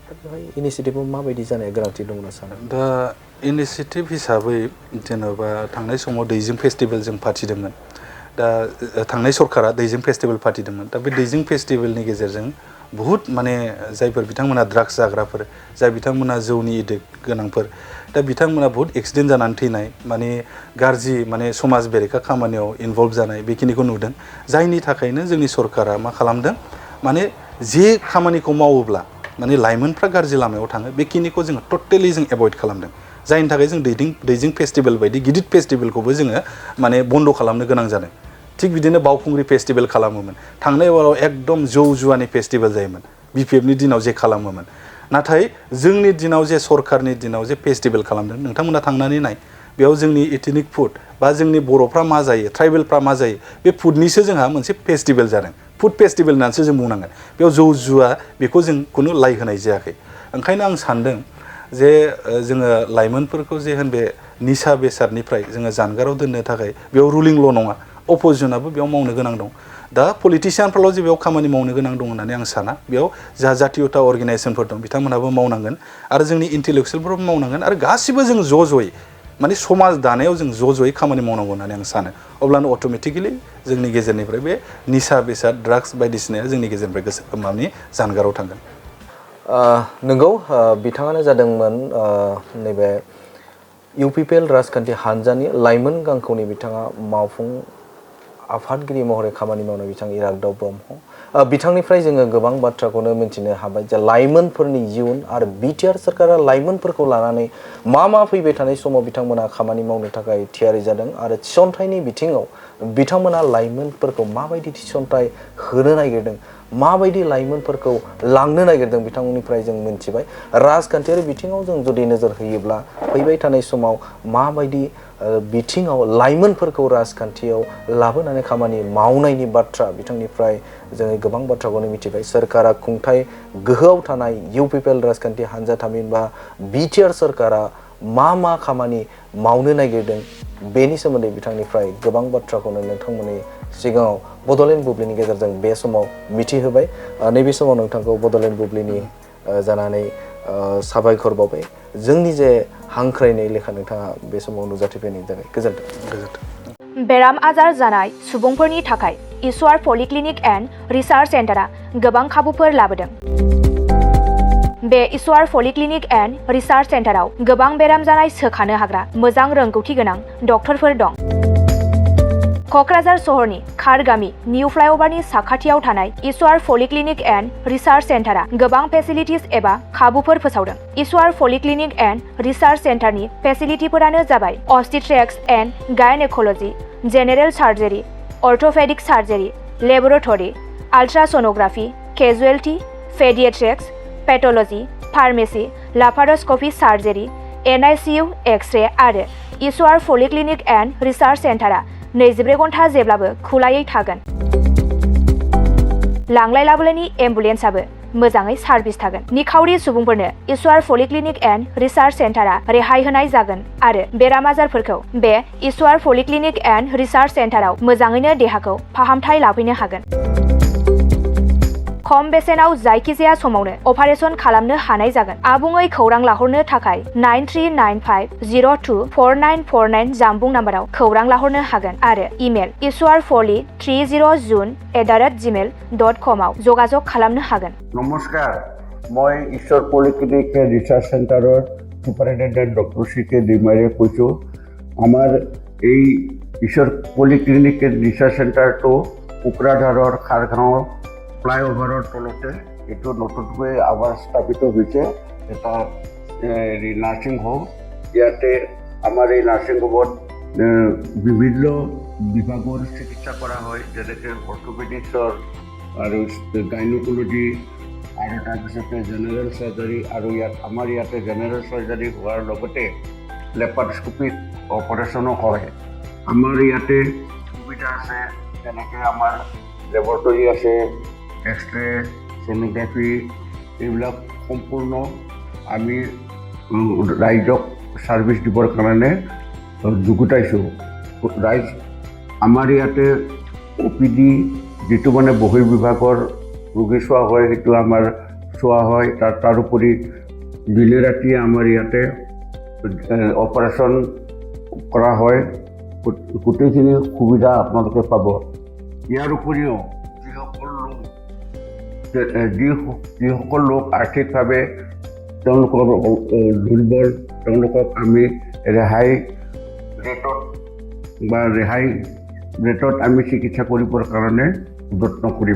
A: दा बेवहाय इनिशिएटिभआव माबायदि जानाया गोनांथि दं होनना सानो
B: दा इनिशिएटिभ हिसाबै जेनेबा थांनाय समाव दैजिं फेस्टिभेल जों फाथिदोंमोन दा थांनाय सरकारा दैजिं फेस्टिभेल फाथिदोंमोन दा बे दैजिं फेस्टिभेलनि गेजेरजों बहुद माने जायफोर बिथांमोना ड्राग्स जाग्राफोर जाय बिथांमोना जौनि एडिक्ट गोनांफोर दा बिथांमोना बहुत एक्सिडेन्ट जानानै थैनाय माने गाज्रि माने समाज बेरेखा खामानियाव इनभल्भ जानाय बेखिनिखौ नुदों जायनि थाखायनो जोंनि सरकारा मा खालामदों माने जे खामानिखौ मावोब्ला माने लाइमोनफ्रा गाज्रि लामायाव थाङो बेखिनिखौ जोङो टटेलि जों एभयड खालामदों जायनि थाखाय जों दैजिं फेस्टिभेल बायदि गिदिर फेस्टिभेलखौबो जोङो माने बन्द' खालामनो गोनां जादों थिग बिदिनो बावखुंग्रि फेस्टिभेल खालामोमोन थांनाय बाराव एकदम जौ जुवानि फेस्टिभेल जायोमोन बिपिएफनि दिनाव जे खालामोमोन नाथाय जोंनि दिनाव जे सरकारनि दिनाव जे फेस्टिभेल खालामदों नोंथांमोना थांनानै नाय बेयाव जोंनि इथनिक फुड बा जोंनि बर'फ्रा मा जायो ट्राइबेलफ्रा मा जायो बे फुडनिसो जोंहा मोनसे फेस्टिभेल जादों फुड फेस्टिभेल होननानैसो जों बुंनांगोन बेयाव जौ जुवा बेखौ जों खुनु लाइ होनाय जायाखै ओंखायनो आं सानदों जे जोङो लाइमोनफोरखौ जे बे निसा बेसादनिफ्राय जोङो जानगाराव दोननो थाखाय बेयाव रुलिंल' नङा अपोजिशनाबो बेयाव मावनो गोनां दं दा पलिटिसियानफ्राल' जे बेयाव खामानि मावनो गोनां दं होननानै आं साना बेयाव जा जातीयता अर्गेनाइजेसनफोर दं बिथांमोनहाबो मावनांगोन आरो जोंनि इन्टेलेक्सुयेलफोराबो मावनांगोन आरो गासिबो जों ज' ज'यै माने समाज दानायाव जों ज' ज'यै खामानि मावनांगौ होननानै आं सानो अब्लानो अट'मेटिकेलि जोंनि गेजेरनिफ्राय बे निसा बेसाद ड्राग्स बायदिसिनाया जोंनि गेजेरनिफ्राय माने जानगाराव थांगोन
A: नंगौ बिथाङानो जादोंमोन नैबे इउपिपिएल राजखान्थि हान्जानि लाइमोन गांखौनि बिथाङा मावफुं आफादगिरि महरै खामानि मावनाय बिथां इराग्दाव ब्रह्म बिथांनिफ्राय जोङो गोबां बाथ्राखौनो मिन्थिनो हाबाय जे लाइमोनफोरनि इयुन आरो बिटिआर सोरखारा लाइमोनफोरखौ लानानै मा फैबाय थानाय समाव बिथांमोना खामानि मावनो थाखाय थियारि जादों आरो थिसनथाइनि बिथिङाव बिथांमोना लाइमोनफोरखौ माबायदि थिसनथाइ होनो नागिरदों माबायदि लाइमोनफोरखौ लांनो नागिरदों बिथांमोननिफ्राय जों मिन्थिबाय राजखान्थियारि बिथिङाव जों जुदि नोजोर होयोब्ला फैबाय थानाय समाव माबायदि बिथिङाव लाइमोनफोरखौ राजखान्थियाव लाबोनानै खामानि मावनायनि बाथ्रा बिथांनिफ्राय जोङो गोबां बाथ्राखौनो मिथिबाय सोरखारा खुंथाय गोहोआव थानाय इउपिपिएल राजखान्थि हान्जा थामहिनबा बिटिआर सोरखारा मा खामानि मावनो नागिरदों बेनि सोमोन्दै बिथांनिफ्राय गोबां बाथ्राखौनो नोंथांमोननि सिगाङाव बड'लेण्ड बुब्लिनि गेजेरजों बे समाव मिथिहोबाय नैबे समाव नोंथांखौ बड'लेण्ड बुब्लिनि जानानै साबायखर बावबाय जोंनि जे हांख्रायनाय लेखा नोंथाङा बे समाव नुजाथिफैनायनि थाखाय गोजोन्थों
C: बेराम आजार जानाय सुबुंफोरनि थाखाय ईश्वर पलिक्लिनिक एन्ड रिसार्च सेन्टारा गोबां खाबुफोर लाबोदों बे ईश्वर पलिक्लिनिक एन्ड रिसार्च सेन्टाराव गोबां बेराम जानाय सोखानो हाग्रा मोजां रोंगौथि गोनां डक्टरफोर दं क'क्राझार सहरनि खार गामि निउ फ्लाइअभारनि साखाथियाव थानाय ईश्वर पलिक्लिनिक एन्ड रिसार्च सेन्टारा गोबां फेसिलिटिज एबा खाबुफोर फोसावदों ईश्वर पलिक्लिनिक एन्ड रिसार्च सेन्टारनि फेसिलिटिफोरानो जाबाय obstetrics and gynaecology general surgery orthopaedic surgery laboratory ultrasonography casualty paediatrics pathology pharmacy laparoscopy surgery NICU x-ray आरो ईश्वर पलिक्लिनिक एन्ड रिसार्च सेन्टारा 24 घन्टा जेब्लाबो खुलायै थागोन लांलाय लाबोलायनि एम्बुलेन्सआबो मोजाङै सार्भिस थागोन निखावरि सुबुंफोरनो ईश्वर पलिक्लिनिक एन्ड रिसार्च सेन्टारा रेहाय होनाय जागोन आरो बेराम आजारफोरखौ बे ईश्वर पलिक्लिनिक एन्ड रिसार्च सेन्टाराव मोजाङैनो देहाखौ फाहामथाय लाफैनो हागोन खम बेसेनाव जायखिजाया समावनो अपारेशन खालामनो हानाय जागोन आबुङै खौरां लाहरनो थाखाय 9395024949 जानबुं नाम्बाराव खौरां लाहरनो हागोन आरो इमेल ishwarpoli30jun@gmail.com आव जगाजग खालामनो हागोन
D: नमस्कार মই ঈশ্বৰ পলিক্লিনিক ৰিচাৰ্চ চেণ্টাৰৰ সুপাৰিনটেণ্ডেণ্ট ডক্টৰ CK ডিমাৰীয়ে কৈছোঁ আমাৰ এই ঈশ্বৰ পলিক্লিনিক ৰিচাৰ্চ চেণ্টাৰটো কোকৰাঝাৰৰ খাৰগাঁৱৰ ফ্লাইঅভাৰৰ তলতে এইটো নতুনকৈ আমাৰ স্থাপিত হৈছে এটা নাৰ্ছিং হোম ইয়াতে আমাৰ এই নাৰ্ছিং হোমত বিভিন্ন বিভাগৰ চিকিৎসা কৰা হয় যেনেকৈ অৰ্থ'পেডিক্সৰ আৰু গাইনক'লজি আৰু তাৰপিছতে জেনেৰেল চাৰ্জাৰী আৰু আমাৰ ইয়াতে জেনেৰেল চাৰ্জাৰী হোৱাৰ লগতে লেপাৰস্কোপিক অপাৰেশ্যনো হয় আমাৰ ইয়াতে সুবিধা আছে যেনেকৈ আমাৰ লেবৰেটৰী আছে এক্স-ৰে ছ'ন'গ্ৰাফি এইবিলাক সম্পূৰ্ণ আমি ৰাইজক ছাৰ্ভিচ দিবৰ কাৰণে যুগুতাইছোঁ ৰাইজ আমাৰ ইয়াতে OPD যিটো মানে বহিৰ্বিভাগৰ ৰোগী চোৱা হয় সেইটো আমাৰ চোৱা হয় তাৰোপৰি দিনে ৰাতিয়ে আমাৰ ইয়াতে অপাৰেশ্যন কৰা হয় গোটেইখিনি সুবিধা আপোনালোকে পাব ইয়াৰ উপৰিও যিসকল লোক আৰ্থিকভাৱে তেওঁলোকৰ দুৰ্বল তেওঁলোকক আমি ৰেহাই ৰেটত আমি চিকিৎসা কৰিবৰ কাৰণে যত্ন কৰিম